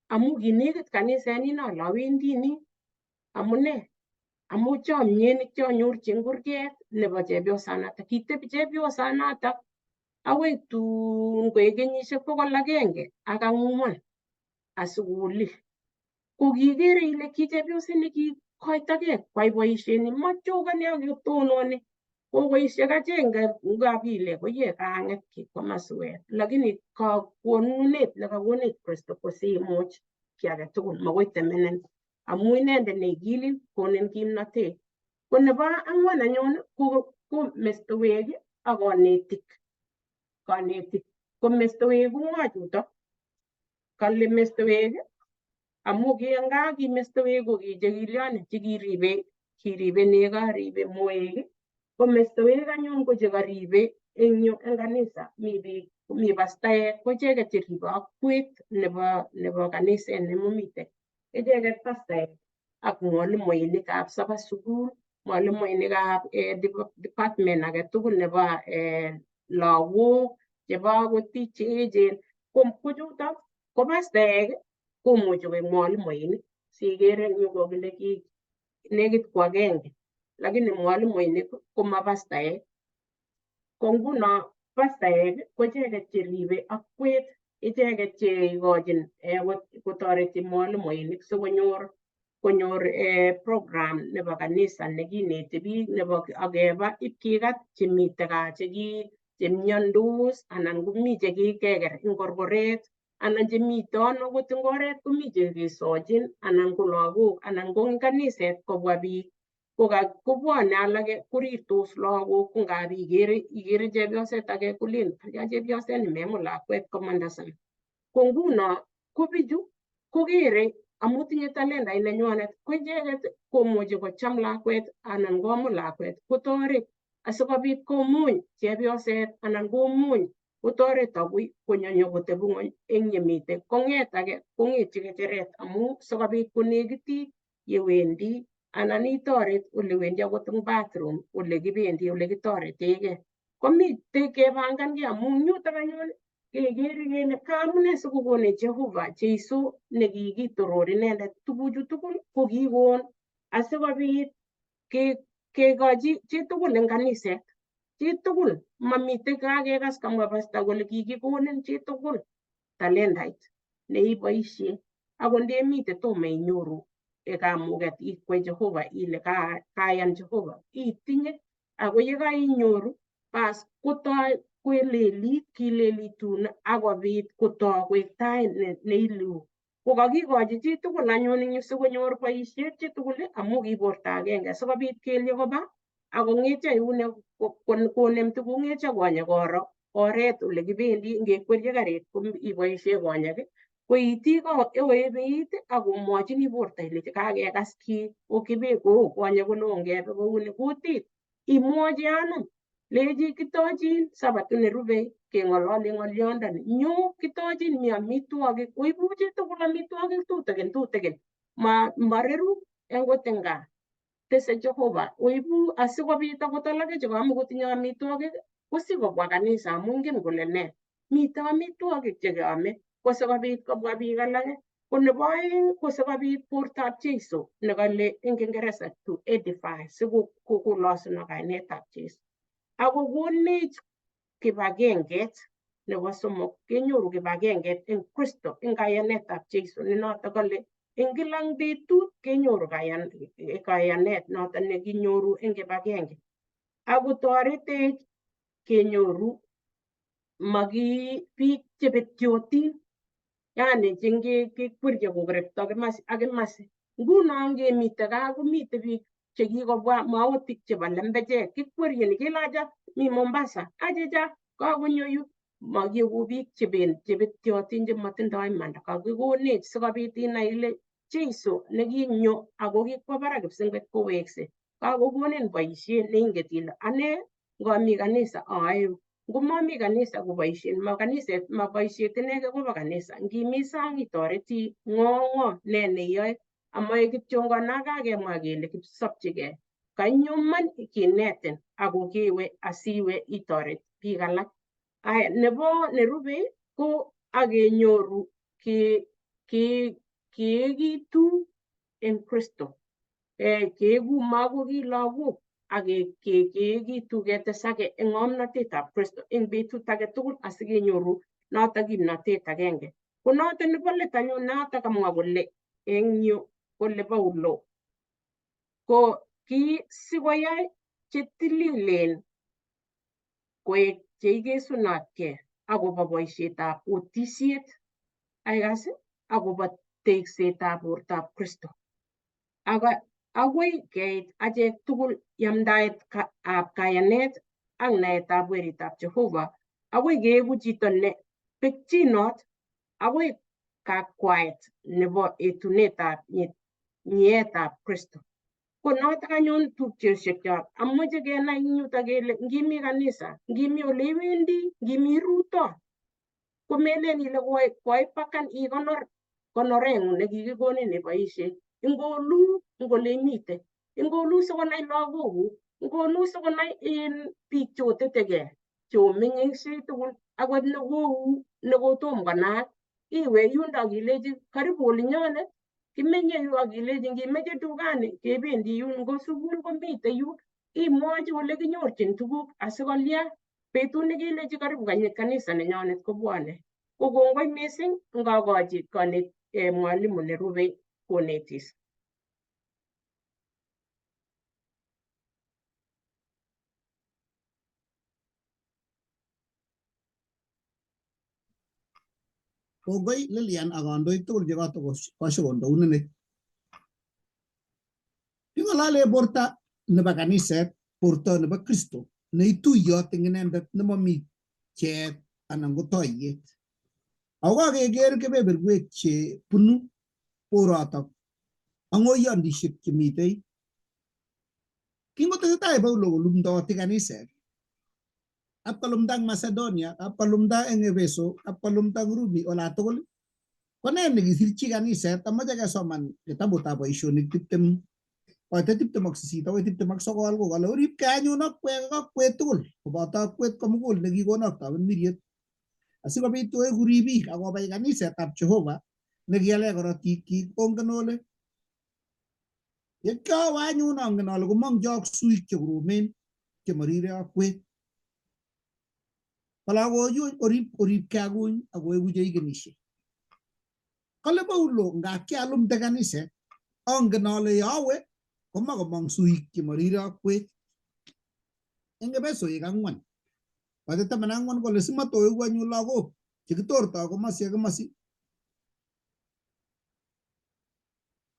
amu kinekit kaniset nino ole awendi ni. Amune amu chomyet nekionyorchi eng kurget nebo chepyosanatak. Kitebi chepyosanatak akoi tun koek kenyisiek 104 asikolil. Ko kikere ile ki chepyoset nekikoitokei kwai boisioni machokani ak kotononi. Kokoisiek acheng ngap ile koye kang'et komoswek lakini kakonunet nekakonech Kristo ko simuch kiy age tugul makoi temenen amu inendet neikilin konin kimnatet. Ko nebo ang'wan anyun ko mestowek ak konetik. Konetik ko mestowek ko ng'o chutok? Kale mestowek amu ki eng gaa ki mestowek ko ki chekilione chekiribe kiribe nego ribe moek ko mestowek anyun ko chekaribe eng yu eng kanisa mi biik mi pastaek ko icheket cheribe akwet nebo kaniset nemomite icheket pastaek ak mwalimuinikab Sabbath school mwalimuinikab department age tugul nebo lagok chebo akot biik che echen ko chutok ko pastaek komuchi koik mwalimuinik sikere eng yu kokile ki nekit ko agenge lakini mwalimuinik koma pastaek. Ko nguno pastaek ko icheket cheribe akwet icheket cheikochin kotoreti mwalimuinik sikonyor konyor program nebo kanisa nekineti biik nebo akeba ipkikat chemite gaa chemiondos anan komi chekikeker eng korkoret anan chemite ano akot eng oret komi chekesochin anan ko lagok anan ko eng kaniset kobwa biik kobwone alake korirtos lagok ko ngap ikere chepyoset age kolen kalya chepyoset ni memut lakwet komanda sang. Ko nguno ko bichu kokere amu tinye talendait nenywanet ko icheket komuchi kocham lakwet anan komut lakwet kotoret asikobit komuny chepyoset anan komuny kotoret akoi konyo nyokotebi ng'weny eng yemite kong'et age kong'etyi ng'echeret amu sikobit konekitit yewendi anan itoret ole wendi akot eng bathroom ole kibendi ole kitoretegei. Komitei kepangankei amu eng yutok anyun kekere kele kaamune sikokonech Jehova Jeiso nekikitoror inendet tuguchu tugul ko kikon asikobit kekochi chitugul eng kaniset chitugul mamitei kakekas kamwa pasta kole kikikonin chitugul talendait neiboisie ako ndemite tomo inyoru kamuket ikwei Jehova ile kayan Jehova itinye ako yekainyoru bas kotoi kolelit kilelitun akobit kotoi koek tait neiluu. Ko kakikochi chitugul anyun eng yu sikonyor boisiet chitugul amu ki borto agenge sikobit kelyek koba akong'etyo eunek konem tuguk ng'etyo konyek koro oret ole kibendi ngekwerie karit ko iboisie konyek ko itik oebe it akomwochini borto ilechi kakekas ki okibe ko konyek kole ongebe kouni kutit imwochi anum lechi kitochin Sabato nerube keng'ololi ng'olyondoni nyo kitochin mi amitwogik oibu chitugul amitwogik tutikin tutikin mareru akot eng gaa tese Jehova oibu asikobit akot alake chekamakotinye amitwogik kosikobwa kanisa amu ingen kole nee mitei amitwogik chekeome ko sikobit kobwa biik alake. Ko nebo oeng ko sikobit bortab Jeiso nekale eng Kiingereza to edify sikolosuno kainetab Jeiso. Ako konech kipagenget nebo somok kenyoru kipagenget eng Kristo eng kayanetab Jeiso ne noto kale eng kila betut kenyoru kayanet noto nekinyoru eng kipagenge. Ako toretech kenyoru maki biik chebetyotin yani chengekwerye kokerekto ak kimasi. Nguno ngemite gaa komite biik chekikobwa mwautik chebo lembechek kikweryeni kele acha mi Mombasa achacha kakonyo yu makiegu biik chebetyotin chematindoi imanda kakikonech sikobit inai ile Jeiso nekinyo ako kikwo barak kipsengwet kowekse. Kakokonin boisiet neinget ile ane ngomi kanisa aae, ngomami kanisa ko boisiet, ma kaniset, ma boisiet inegei kobo kanisa. Ngimi sang itoreti ng'o ng'o ne neiyoe, amae kityongon kakemwa kele kisopchigei. Kanyuman kinetin ako kewe asiwe itoret biik alak. Aya, nebo nerubei ko akenyoru keekitu en Kristo. Keeku makoki lagok ak keekitu ketesake eng ng'omnotetab Kristo eng betut age tugul asikenyoru notok kimnotet agenge. Ko noto nebo let anyun noto kamwa kole eng yu kole Paulo ko ki sikoyai chetililen koek cheikesunotkei akobo boisietab otisiet aikas akobo teksetab bortab Kristo. Akoi keit achek tugul yamdaet ab kayanet ak naetab weritab Jehova akoi keeku chito ne pekchinot akoi kakwaet nebo etunetab nyeetab Kristo. Ko notok anyun tupchosiekchok amoche kenai eng yutok kele ngimi kanisa, ngimi ole iwendi, ngimi ruto komelen ile koipakan ikonor konoreng'ung nekikikonin iboisie ingolu ing ole imite, ingolu sikonai lagokuk, ingolu sikonai in biik chotetekei chomengisie tugul akot nekou nekotom konaak iwe yundo akilechi karibu olinyonet kimenye yu akilechi ngimeche dukani kebendi yun, ngo sukul komite yun, imwochi ole kinyorchin tuguk asikolya betut nekilechi karibu kanisa nenyonet kobwone. Ko kongoi mising ngokochi kanet mwalimu nerubei konetis. Kongoi Lilian ak kandoik tugul chekatokoshikondounenech. King'olole borto nebo kaniset, borto nebo Kristo neituiyot eng inendet nemomi pcheet anan ko toiyet. Ako kakeker kebeberwek chebunu borotok ak ng'oyondishek chemitei. Kingotesetai Paulo kolumdoti kaniset, apkolumda eng Macedonia, apkolumda eng Efeso, apkolumda eng Rumi, olatugul, ko nee nekisirchi kaniset? Amache kesoman kitabutab Boisionik 20 koite 28 akoi 29 ko kale oripkei anyun akwek ak akwet tugul koboto akwet komugul nekikonok tamirmiriet asikobit oeku ribik ak obai kanisetab Jehova nekiale korotikyik. Ongen ole ye kiowe anyun angen ale komong chok suik chekoromen chemorirei akwet. Kole akochu orip oripkei akuny akoeku cheikenisie. Kale Paulo ngap kialumde kaniset angen ale yeawe komakomong suik chemorirei akwet. Eng Epesoik 4 koite 14 kole simatoeku anyun lagok chekitortoi komosi ak komosi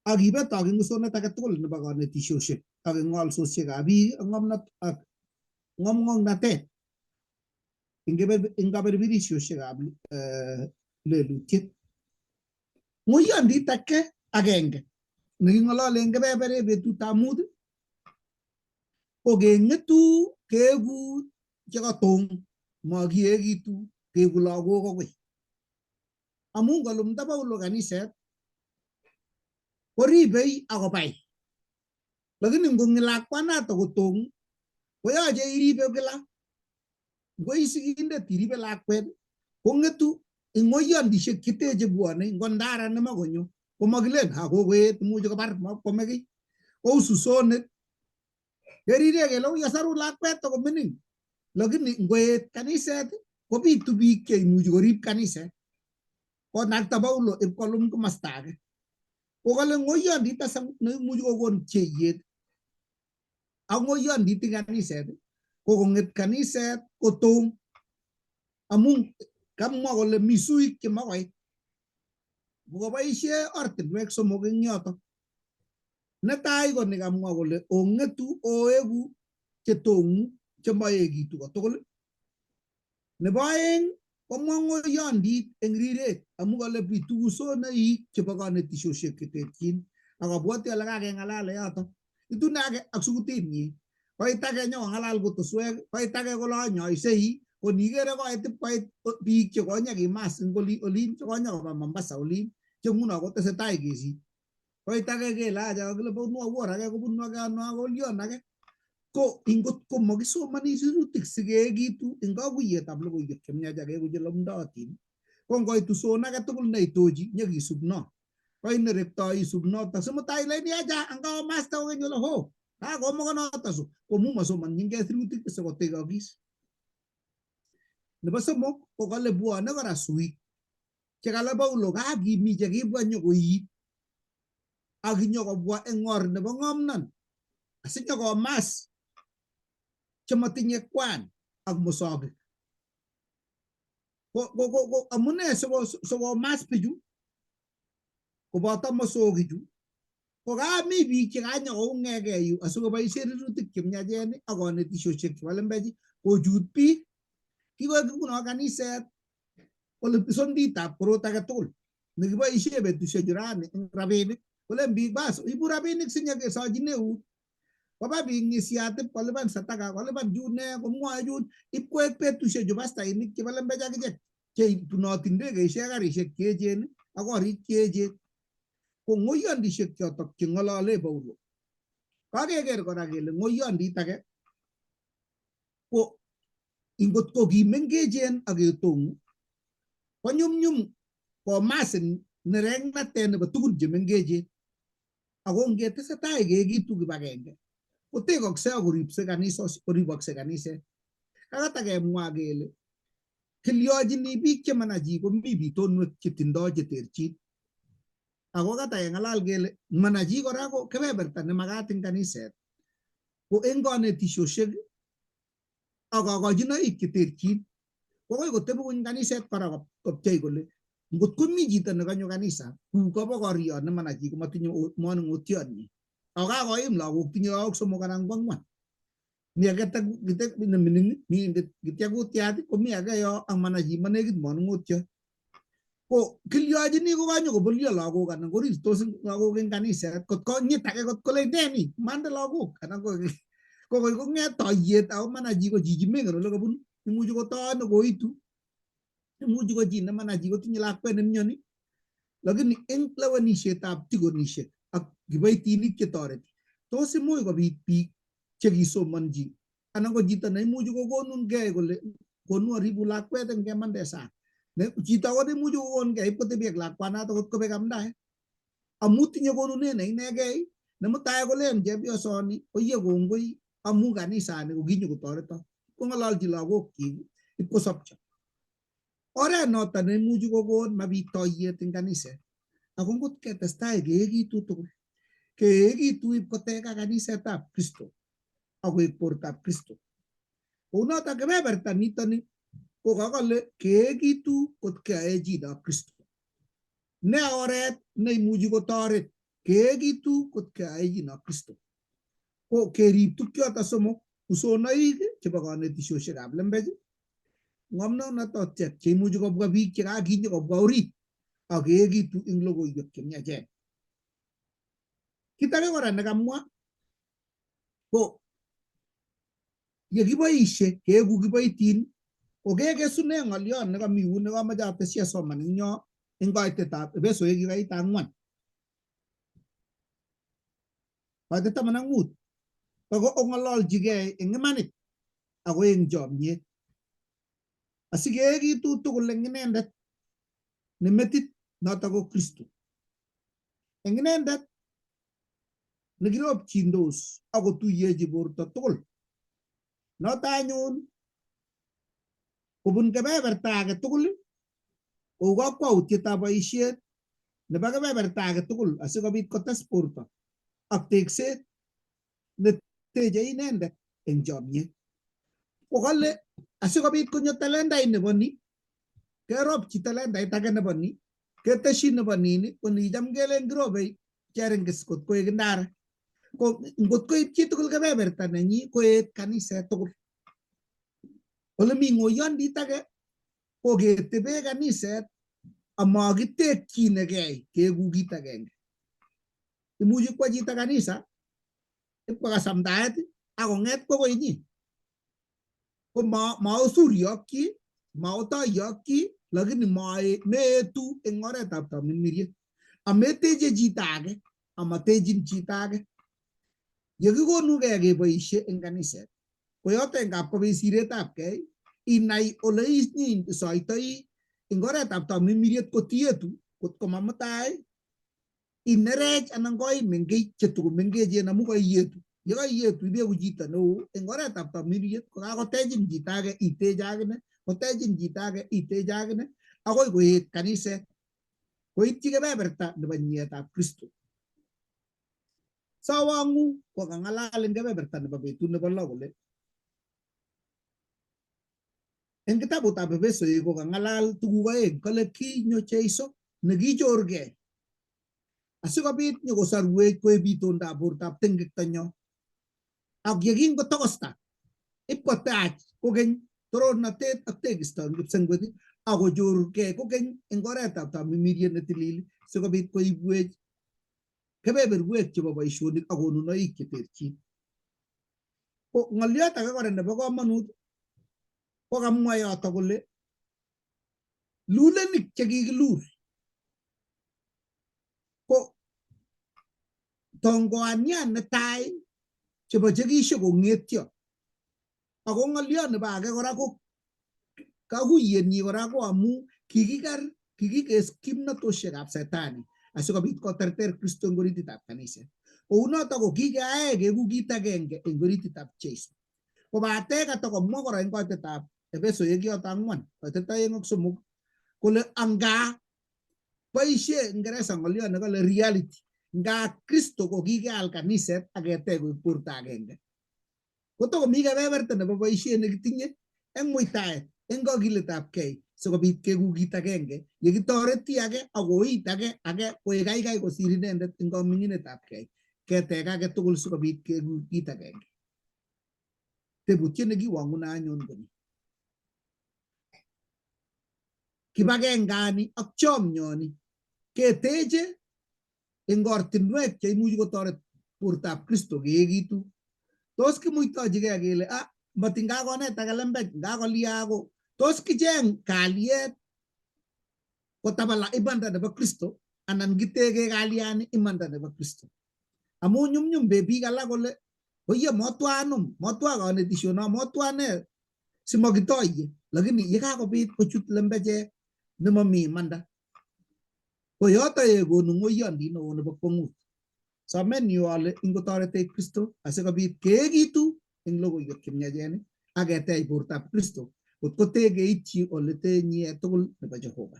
ak kibetok eng usonet age tugul nebo konetisiosiek ak eng ng'olsosiekab biik ak ng'omnot ak ng'omng'ongnatet eng kaberberisioshekab lelutiet. Ng'oyondit ake agenge neking'olole eng kebebere betutab mut ko keng'etu keeku chekatong makiekitu keeku lagok akoi. Amu ngolumda Paulo kaniset koribei akobai. Lakini ngong'et lakwanato kotong koyoche iribe kila. Ngoi sigindet iribe lakwet kong'etu eng ng'oyondishek chete chebwone ngo ndara nemakonyo komakilen ha kokoet imuchi kobar makwome kiy kou susonik kerire kele uyo saru lakwet takomining lakini ngoet kaniset kobitu biik cheimuchi korib kaniset konakta Paulo ipkolum komasta age kokale ng'oyondit asa neimuchi kokon pcheiyet ak ng'oyondit eng kaniset ko kong'et kaniset kotong amun kamwa kole mi suik chemakoit kokoboisie ortinwek somok eng yoto. Netai ko nikamwa kole ong'etu oeku chetong'u chemoekitu kotugul. Nebo aeng komwa ng'oyondit eng riret amu kale bitu usonoik chebo konetisiosiek cheterchin ak abwoti ale kakeng'alale yoto. Itune age ak sukutinyin. Koit age nyokong'alal kutuswek, koit age kole anyoisei, ko nikere koit ipkoit biik chekonyekimas eng olin chekonyokoba Mombasa olin che nguno kotesetai kesit. Koit age kele acha kakile bunu Awuor age kobunu age ano age olion age. Ko ingot ko makisomoni sirutik sikeekitu eng kakuiyetab logoiwek chemiach akeku chelumdootin ko ngoitu son age tugul neitochi nyekisub no. Koinerektoi isub notok simutai ilen acha angawa master kokeny ole ho kakomokonoto su komu masomonjingei sirutik sikotekokis. Nebo somok ko kale bwone kora suik chekale Paulo kakimi chekibwa nyokoiit ak inyokobwa eng or nebo ng'omnon asinyokomas chematinye kwan ak mosogik. Ko amune sikomas bichu koboto mosogichu ko kami biik chekanyokoung'egei yu asikoboisien rurutik chemiachen ak konetisosiek chebo lembech kochut biik. Kikoek nguno kaniset ole sonditab korot age tugul nekiboisie betusiechu rani eng rabinik kolen biik bas ibu rabinik sinyekesochine eut koba biik ng'isiat ip kolipan sataka kolipan chun ne komwoe chun ipkoek betusiechu pastainik chebo lembech akichek cheibunoti ndegeisiek ak karisiek cheechen ak korik cheechen. Ko ng'oyondisiek chotok cheng'olole Paulo. Kakeker kora kele ng'oyondit age ko ingot ko kimengechen ak ketong'u konyumnyum komasin nereknatet nebo tugun chemengechen. Ako ngetesetai keekitu kibagenge kotekokse ak koripse kanisos koribokse kaniset. Kakata kemwa kele kilyochini biik chemanachi komi bitonwek chetindoi cheterchin. Ako kata keng'alal kele manachi kora ko kebeberta nemakat eng kaniset ko eng konetisiosiek ak kokochinoik cheterchin kokoi kotebi kony kaniset kora kopchei kole ngot komi chito nekanyo kanisa ku kobokoriot nemanachi komatinye manung'otionyi ako kakoim lagok tinye lagok somok anan ko ang'wan mi age nemining mi kityakutiat komi age yo ak manachi manekit manung'otiot ko kilyochini kokanyo kobolyo lagok anan korirtos lagok eng kaniset kot konyit age kot kole nee ni mande lagok anan ko kokoi kong'et toiyet ako mana chi ko chichi mengen ole kabunu imuchi kotoo nekoitu imuchi ko chi nemana chi kotinye lakwet nemyoni lakini eng lewenishetab tikonishek ak kiboitinik chetoreti tos imuch kobit biik chekisomonji anan ko chito neimuchi kokonungei kole konu aribu lakwet eng kemande sang chito akot imuchi kokongei ipkotebi ak lakwanato kot kobek amdae amu tinye konunet ne inegei ne mutai kolen chepyosoni koiye kongoi amu kanisani kokinyokotoreton kong'ololchi lagokchik ipkosopcho. Oret noton neimuchi kokon mabit toiyet eng kaniset. Ako ngot ketestai keekitu tugul, keekitu ipkoteka kanisetab Kristo akoek bortab Kristo. Kounoton kebeberta nitoni ko kakole keekitu kot keyoe chinab Kristo. Ne oret neimuchi kotoret keekitu kot keyoe chinab Kristo? Ko kerib tukchoto somok, usonoik chebo konetisiosiekab lembech, ng'omnototiek cheimuchi kobwa biik chekakinye kobwa orit ak keekitu eng logoiwek chemiachen. Kit age kora nekamwa ko yekiboishe keeku kiboitin ko kekesune ng'oliot nekami yu nekomoche atesyi asoman eng yo eng koitetab Efesoek kait ang'wan koitet 15 ako ong'ololchigei eng imanit ako eng chomyet asikeekitu tugul eng inendet ne metit notok ko Kristo. Eng inendet nekiropchindos ak kotuyechi borto tugul. Noto anyun kobun kebeberta age tugul kou kakwautietab boisiet nebo kebeberta age tugul asikobit kotes borto ak tekset neteche inendet eng chomyet. Ko kale asikobit konyo talendait nebo ni keropchi talendait age nebo ni keteshi nebo nin ko nikicham kelen kirobei cheringis kot koek ndara. Ko ngot koib chitugul kebeberta nenyi koet kaniset tugul. Ole mi ng'oyondit age ko ketebe kaniset amakitekchinegei keeku kit agenge. Imuchi kwo chito kanisa Ipkokas amdaet akong'et kwo koinyi. Ko maosuryokyi, maotoyokyi, lakini meetu eng oretab tamirmiriet. Ameteche chito age, amatechin chito age. Yekikonugei keboisie eng kaniset, ko yoto ngap kobit siretab gei, inai ole isoitoi eng oretab tamirmiriet kotietu, kotko ma mutai inerech anan koimin kiy chetukomengechen amu kaiyetu. Yekaiyetu ibeku chito neo eng oretab tamirmiriet kokakotechin chito age iteche akine, kotechin chito age iteche akine, akoi koet kaniset, koityi kebeberta nebo nyeetab Kristo. Sawang'u kokang'alal eng kebeberta nebo betut nebo lo kole eng kitabutab Efesoik kokang'alal tuguk oeng, kole kinyo Jeiso nekichorgei asikobit nyokosarwech koib itondab bortab tengektonyo. Ak yekingotokosta ipkotach kokeny torornatet ak tekisto eng kipsengwet ak kochorgei kokeny eng oretab tamirmiriet netilil sikobit koibwech kebeberwek chebo boisionik ak konunoik cheterchin. Ko ng'olyot age kora nebo komonut ko kamwa yoto kole lulenik chekikilul ko tongoanian netai chebo chekishe kong'etyo. Ako ng'olyot nebo age kora ko kakuyenyi kora ko amu kikikar kikikes kimnatoshekab setani asikobit koterter Kristo eng orititab kaniset. Kounoto ko kikeae keku kit agenge eng orititab Jesu. Kobate katakomwa kora eng koitetab Efesoyek yoto ang'wan koitet oeng ak somok kole anga boisie Ngeresa ng'olyot nekole reality nga Kristo ko kikeal kaniset ak ketech koik borto agenge. Kotokomi kebeberta nebo boisiet nekitinye eng muitaet eng kakiletab gei sikobit keku kit agenge yekitoreti age ak koit age age koek kaikai kosir inendet eng kaming'inetab gei ketek age tugul sikobit keku kit agenge. Tebutiet nekiwang'uno anyun koni. Kibagengani ak chomyoni keteche eng ortinwek cheimuchi kotoret bortab Kristo keekitu. Tos kimuitochigei kele ah, matin kakonet age lembech, ngakolia ko tos kicheng kalyet kotabala imanda nebo Kristo anan kiteke kalyani imanda nebo Kristo. Amu nyumnyum be biik alak kole oye motwa anum, motwa kanetishono, motwa ne simakitoiye, lakini yekakobit kochut lembechek nemami imanda ko yoto yekonu ng'oiyondit neo nebo kwong'ut. Somen yu ale ingotoretech Kristo asikobit keekitu eng logoiwek chemiachen ak ketech bortab Kristo kot kote keityi ole te tugul nebo Jehova.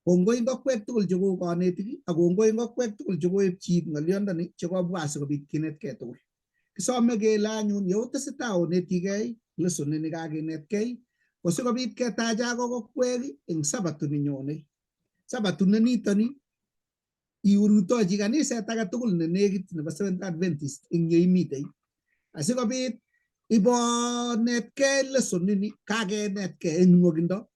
Kongoi ngokwek tugul che ko konetik ak kongoi ngokwek tugul che koepchi ng'olyondoni chekobwa asikobit kinetkei tugul. Kisome kele anyun yeotesetai onetikei lesson ni kakinetkei ko sikobit ketachak okwek eng Sabato nenyone. Sabato ne nitoni iurutochi kaniset age tugul ne nekit nebo Seventh Adventist eng yeimitei asikobit ibonetkei lesson nini kakenetkei eng nwokindo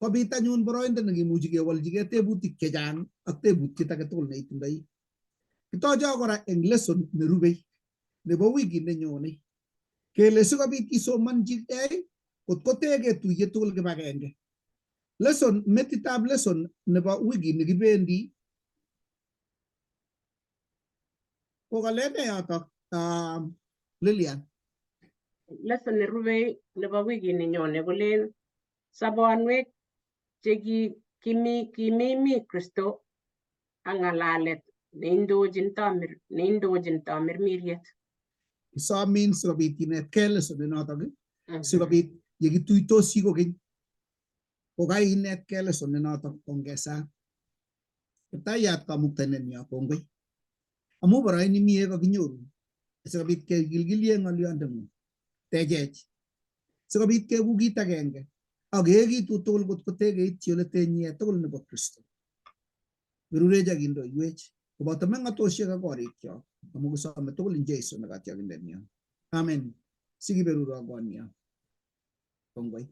kobit anyun boroindo nekimuchi kewolchigei tebutik chechang ak tebutiet age tugul neitindoi. Kitocho kora eng lesson nerubei nebo wikit nenyone kele sikobit isomonchigei kot kote ketuiye tugul kibagenge. Lesson metitab lesson nebo wikit nekibendi ko kalene yotok Lilian? Lesson nerubei nebo wikit nenyone kolen sobonwek che kimimi Kristo ak ng'alalet neindochin tamirmiriet. Kisomin sikobit inetkei lesson inotok sikobit yekituitosi kokeny kokainetkei lesson inotok ongesa. Kiptayat Kamuktaindenyo kongoi amu boroini mie kakinyoru sikobit kegilgilie ng'olyondeng'ung. Techech sikobit keku kit agenge ak keekitu tugul kot kote keityi ole tenyie tugul nebo Kristo. Berurech ak indoiwech koboto meng'atosiek ak korikyok amu kisome tugul eng Jesu ne katyokindenyo. Amen. Sikiberuro konyo. Kongoi.